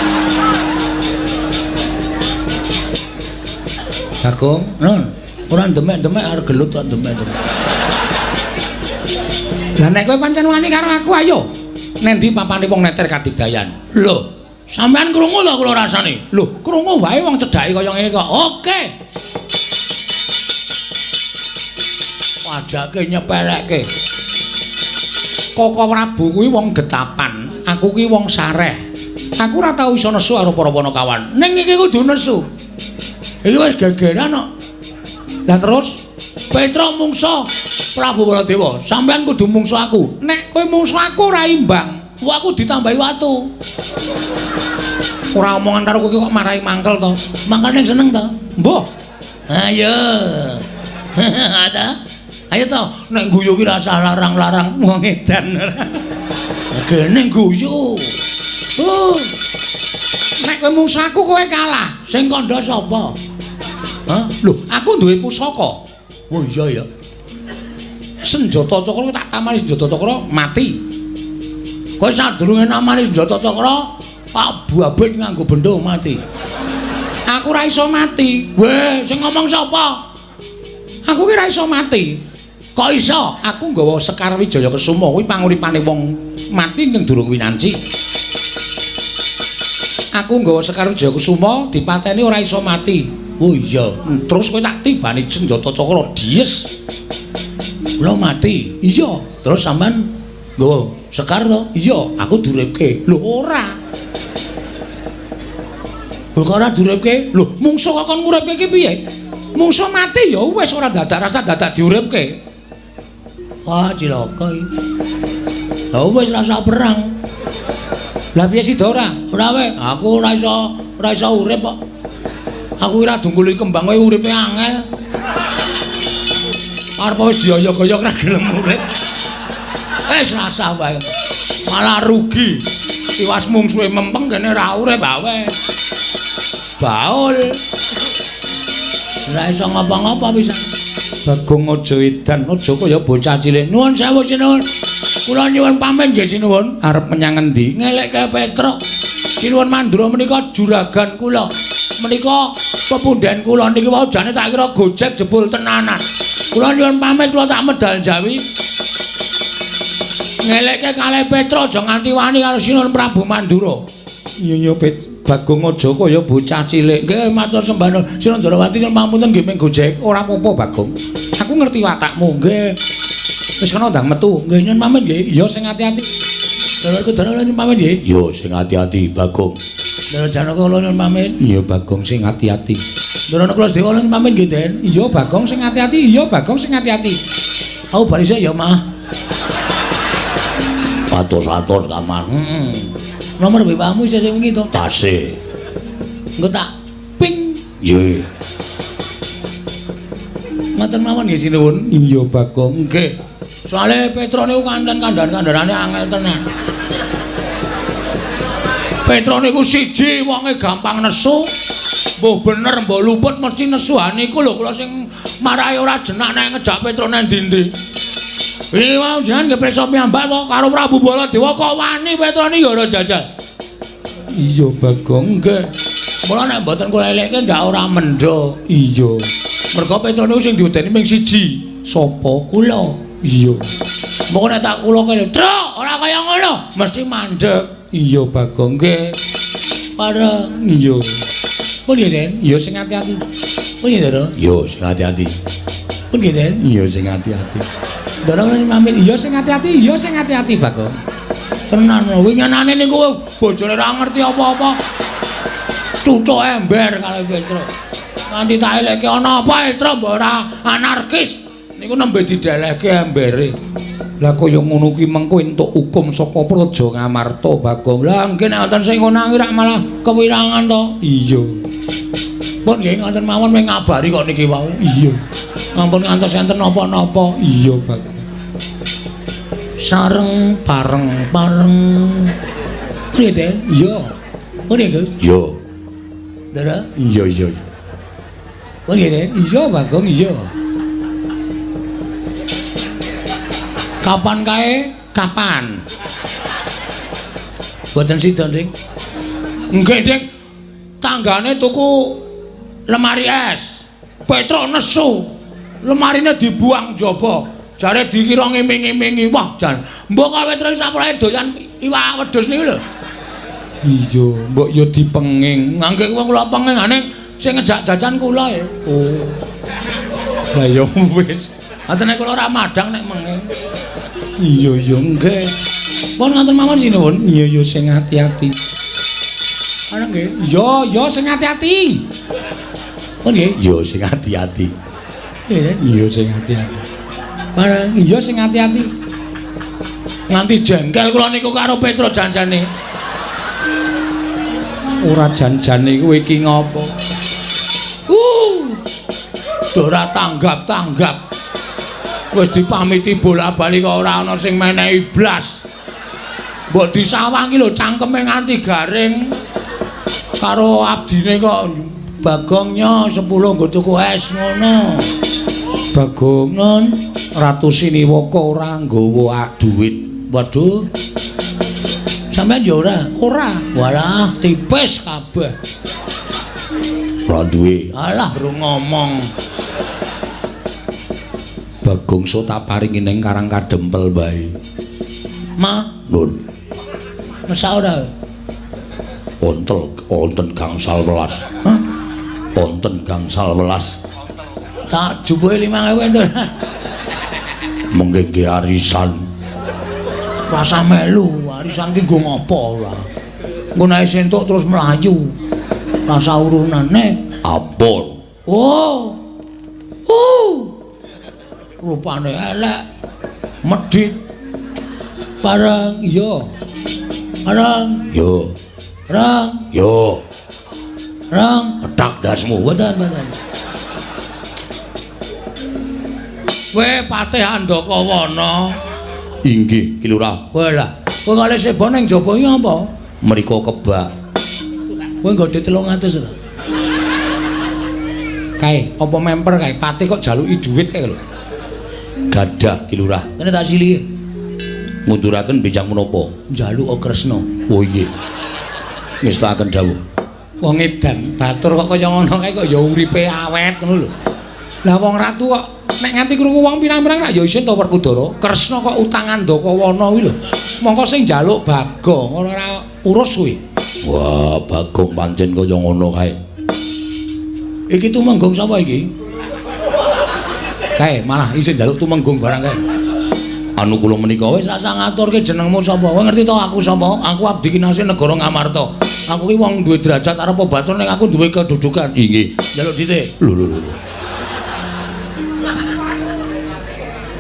Bagong, non, ora demek-demek arep gelut kok demek-demek. Lah nek kowe pancen wani karo aku ayo. Nendi papane wong neter kadigdayan? Lho, sampean krungu lho kula rasane. Lho, krungu wae wong cedhake kaya ngene kok. Oke. Wajake nyepelekke. Koko Prabu kuwi wong getapan, aku kuwi wong sareh. Aku ora tau iso nesu karo para panakawan. Ning iki kudu nesu. Iki wis gegeran kok. Lah terus Petruk mungsuh Prabu Baladewa, sampean kudu mungsuh aku. Nek kowe mungsuh aku ora imbang. Wah, aku ditambahi watu. Ora omongan karo kowe kok marahi mangkel to. Mangkel ning seneng to? Mbah. Ayo. Ada. Ayo to, nek guyu ki rasah larang-larang wong edan. Gene guyu. Nek kowe mungsuh aku kowe kalah. Sing kandha sapa? Hah? Lho, aku duwe pusaka. Oh iya ya. Senjata cakra tak tamani senjata cakra mati. Kowe sadurunge namani senjata cakra, Pak Babit nganggo benda mati. Aku ora iso mati. Weh, sing ngomong sapa? Aku ki ora iso mati. Kok iso? Aku nggawa Sekar Wijaya Kesuma kuwi panguripane wong mati ning durung winanci. Aku nggawa Sekar Wijaya Kesuma dipateni ora iso mati. Oh iya, terus kowe tak tibani senjata cakra dies. Kula mati. Iya, terus sampean nggawa Sekar to? Iya, aku duripke. Lho ora. Lho kok ora duripke? Lho, mungsuh kok kon nguripke iki piye? Mungsuh mati ya wis ora dadak rasa dadak diuripke. Wah, cilaka iki. Lah wis rasa perang. Lah piye sida ora? Ora wae, aku ora iso urip kok. Aku ora dungkuli kembang kowe uripe angel. Arep wis dioyok-oyok ora gelem urip. Wis rasah wae. Malah rugi. Tiwas mungsuhe mempeng kene ora urip wae. Baul. Ora iso ngapa-ngapa pisan. Bagong aja edan, aja kaya bocah cilik. Nuwun sewu sinuwun. Kula nyuwun pamit nggih sinuwun. Arep menyang endi? Ngelekke Petruk. Sinuwun Mandura menika juragan kula. Menika pepundhen kula niki wau jane tak kira gojek jebul tenanan. Kula nyuwun pamit kula tak medal Jawi. Ngelekke kalih Petro aja nganti wani karo Sinuwun Prabu Mandura. Iya iya Bagong aja kaya bocah cilik. Nggih matur sembah nuwun. Sinuwun Ndorowati nyuwun pangapunten nggih ming gojek. Ora apa-apa Bagong. Aku ngerti watakmu. Nggih. Wis kena ndang metu. Nggih nyuwun pamit nggih. Iya sing ati-ati. Ndara Kudara nyuwun pamit nggih. Yo sing ati-ati Bagong. Ndara Janaka kula nyuwun pamit. Iya Bagong sing ati-ati. Ndara Nakula Sedewa nyuwun pamit nggih, Den. Iya Bagong sing ati-ati. Iya Bagong sing ati-ati. Aku bali sik ya, Mah. Atos-atos kamar. Heeh. Nomor WA-mu isih sing wingi to? Tasih. Engko tak ping. Nggih. Ngoten mawon nggih sinuwun. Iya Bagong. Nggih. Soale Petro niku kanten kandhan-kandhanane angel tenan. Petro niku siji wonge gampang nesu. Mbuh bener mbuh luput mesti nesu. Ha niku lho kula sing marahi ora jenak nek ngejak Petro nang ndi-ndi. Wingi wau jenengan nggih prisa piyambak to karo Prabu Baladewa kok wani Petro niki ora jajal. Iya Bagong. Nggih. Mula nek mboten kula elekke ndak ora mendho. Iya. Mergo Petro niku sing diwedeni ming siji. Sapa? Kula. Iya. Moko nek tak kula kene, "Truk, ora kaya ngono." Mesti mandeg. Iya Bagong. Nggih. Pareng. Iya. Pun nggih, Den. Iya sing ati-ati. Pun nggih, Ndara. Yo sing ati-ati. Pun nggih, Den. Iya sing ati-ati. Ndara kula pamit. Iya sing ati-ati, iya sing ati-ati Bagong. Tenan winginane niku bojone ora ngerti apa-apa. Cucuk ember kalih Petro. Nganti tak elekke ana apa Petro mbok ora anarkis. Niku nembe didelehke embere. Lah kaya ngono kuwi mengko entuk hukum saka Praja Ngamarta Bagong. Lah nggih nek wonten sing ngono rak malah kewirangan to. Iya. Pun nggih ngoten mawon mung ngabari kok niki wau. Iya. Ampun ngantos enten napa-napa. Iya Bagong. Sareng Pareng. pareng. Nggih, Den. Iya. Pun nggih, Gus. Yo. Ndara. Iya iya. Pun nggih, Den. Iya Bagong iya. Kapan kae? Kapan? Mboten sida, Dik. Nggih, Dik. Tanggane tuku lemari es. Petro nesu. Lemarine dibuang jaba. Jare dikira ngiming-imingi. Wah, jan. Mbok kok Petro sapurae doyan iwak wedhus niku lho. Iya, mbok yo dipenging. Ngangge wong kula pengingane sing ngejak jajan kula ya. Oh. Lah ya wis. Ngoten nek kula ora madhang nek menging. Iya iya. Nggih. Pun ngoten mawon sinuwun. Iya iya sing ati-ati. Ana nggih. Iya iya sing ati-ati. Pun nggih. Yo sing ati-ati. Nggih. Iya sing ati-ati. Bareng Iya sing ati-ati. nganti jengkel kula niku karo Petro janjane. Ora jan-jane kowe iki ngopo? Ora tanggap-tanggap. Wis dipamiti bola-bali kok ora ana sing menehi blas. Mbok disawangi lho cangkeme nganti garing. Karo abdine kok Bagongnya 10 nggo tuku es ngono. Bagong Nun, Ratu Siniwaka ora nggawa dhuwit. Waduh. Sampeyan yo ora? Ora. Walah, tipis kabeh. Ora duwe. Alah, ru ngomong. Bagong so tak paringi ning Karang Kadempel wae. Ma, Nun, mesak ora? ontel wonten gangsal welas. Hah? Wonten gangsal welas. Tak jupuke 5000 entuk. Mengke nggih arisan. Rasa melu, arisan ki nggo ngopo ora? Engko nek entuk terus mlayu. Rasa urunane. Ampun. Oh. Rupane elek. Medhit. Bareng Iya. bareng Yo, rang yo, rang. Ketak dasmu. Mboten, mboten. Kowe Patih Andakawana. Inggih, Ki Lurah. Walah, kowe kalih seba ning jaba iki apa? Mriko kebak. Kowe nggo dhuwit 300 ora? Kae, apa memper kae? Patih kok jaluki dhuwit kae lho. Gadah Ki Lurah. Kene tak silihi. Ngunduraken bijang menapa? Njaluk Kresna. Oh inggih. Ngestakaken dawuh. Wong edan batur kok kaya ngono kae kok ya uripe awet ngono lho. Lah wong ratu kok nek nganti krungu wong pirang-pirang rak ya isin to Werkudara. Kresna kok utang Andakawana kuwi lho. Mongko sing njaluk Bagong ora urus kuwi. Wah, Bagong pancen kaya ngono kae. Iki tumenggung sapa iki? Kae malah isin njaluk tumenggung barang kae. Anu kula menika wis rasa ngaturke jenengmu sapa? Kowe ngerti to aku sapa? Aku abdi kinasih negara Ngamarta. Aku ki wong duwe derajat arep batur ning aku duwe kedudukan. Inggih. Njaluk dhite. Lho lho lho.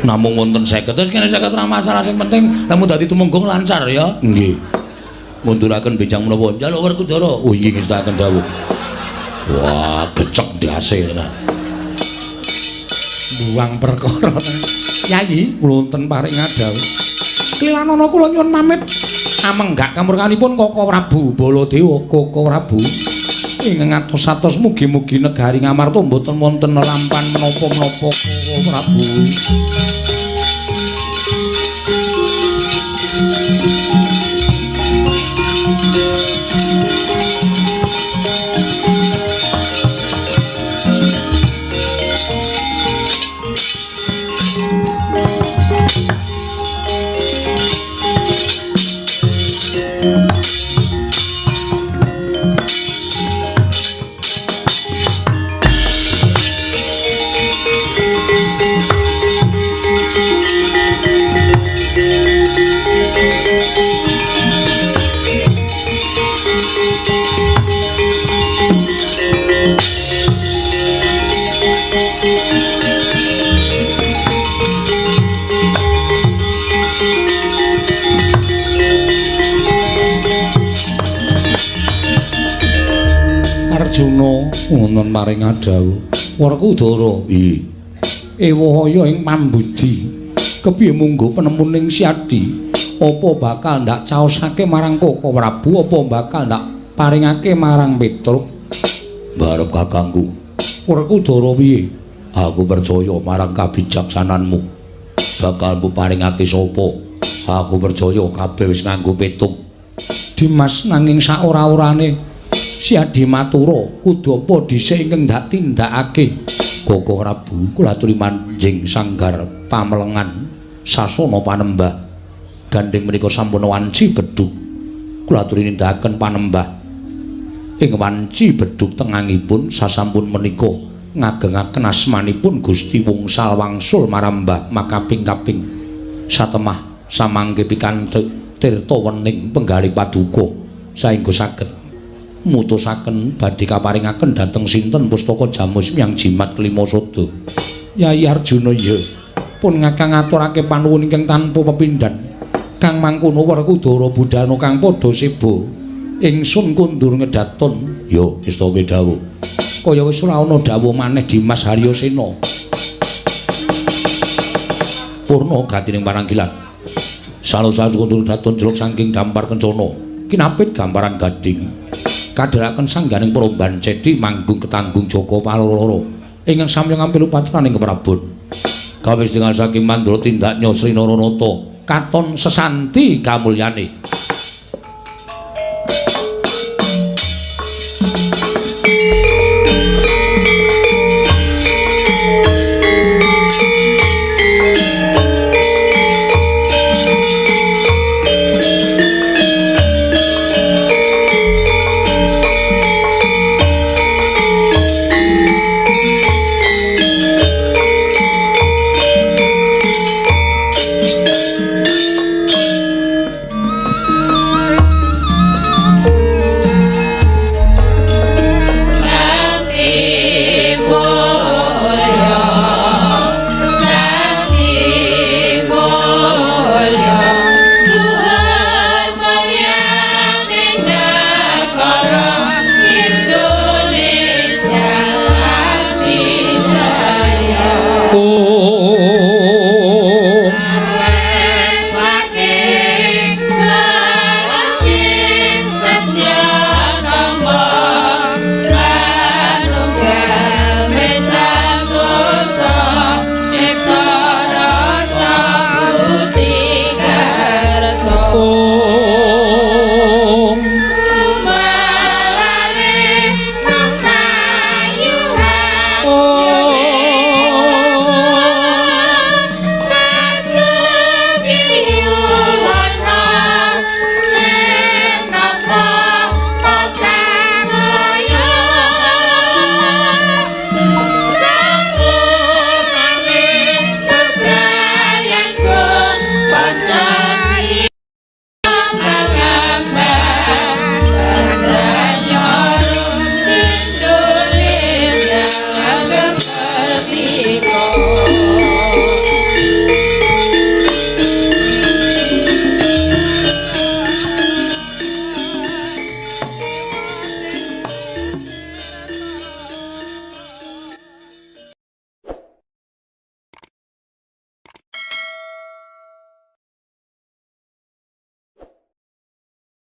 Namung wonten 50. Wis kene 50 ora masalah, sing penting lamun dadi tumenggung lancar ya. Nggih. Ngunduraken benjang menapa? Njaluk Werkudara. Oh inggih ngestakaken dawuh. Wah, gecek ndase tenan. Buang perkara. Yayi, kula wonten paring ngadhawuh. Klilanana kula nyuwun pamit. Amenggak kamurkanipun Koko Prabu Baladewa, Koko Prabu. Ingkang atos-atos mugi-mugi negari Ngamarta mboten wonten nelampan menapa-menapa Koko Prabu. Arjuna wonten paring adhawuh. Werkudara, Iya. Ewahaya ing pambudi. Kepiye munggo penemuning Siadi? Apa bakal ndak caosake marang Koko Prabu apa bakal ndak paringake marang Petruk? Barep kakangku. Werkudara piye? Aku percaya marang kabijaksananmu. Bakal mbok paringake sapa? Aku percaya kabeh wis nganggo petung. Dimas nanging saora-orane Siadi matura kudu apa dhisik ingkang ndak tindakake. Koko Prabu kula aturi manjing sanggar pamelengan sasana panembah. Gandeng menika sampun wanci bedhug. Kula aturi nindakaken panembah ing wanci bedhug tengangipun sasampun menika ngagengaken asmanipun Gusti Wungsal wangsul marambah makaping-kaping satemah samangke pikantuk tirta wening penggalih paduka saengga saged mutusaken badhe kaparingaken dhateng sinten pustaka jamus miyang jimat kelima sada. Yayi Arjuna iya pun ngakang ngaturake panuwun ingkang tanpa pepindhan. Kang mangkono Werkudara budhana kang padha seba. Ingsun kundur ngedaton. Yo istake dawuh. Kaya wis ora ana dawuh maneh Dimas Haryasena. Purna gatining paranggilan. Salo-salo kundur daton jeluk saking dampar kencana. Kinapit gambaran gading. Kadheraken sangganing peromban cedi manggung ketanggung Joko Paloro ingkang samya ngampil upacaraning keprabon. Kawis tingal saking mandura tindak Sri Naranata katon sesanti kamulyane.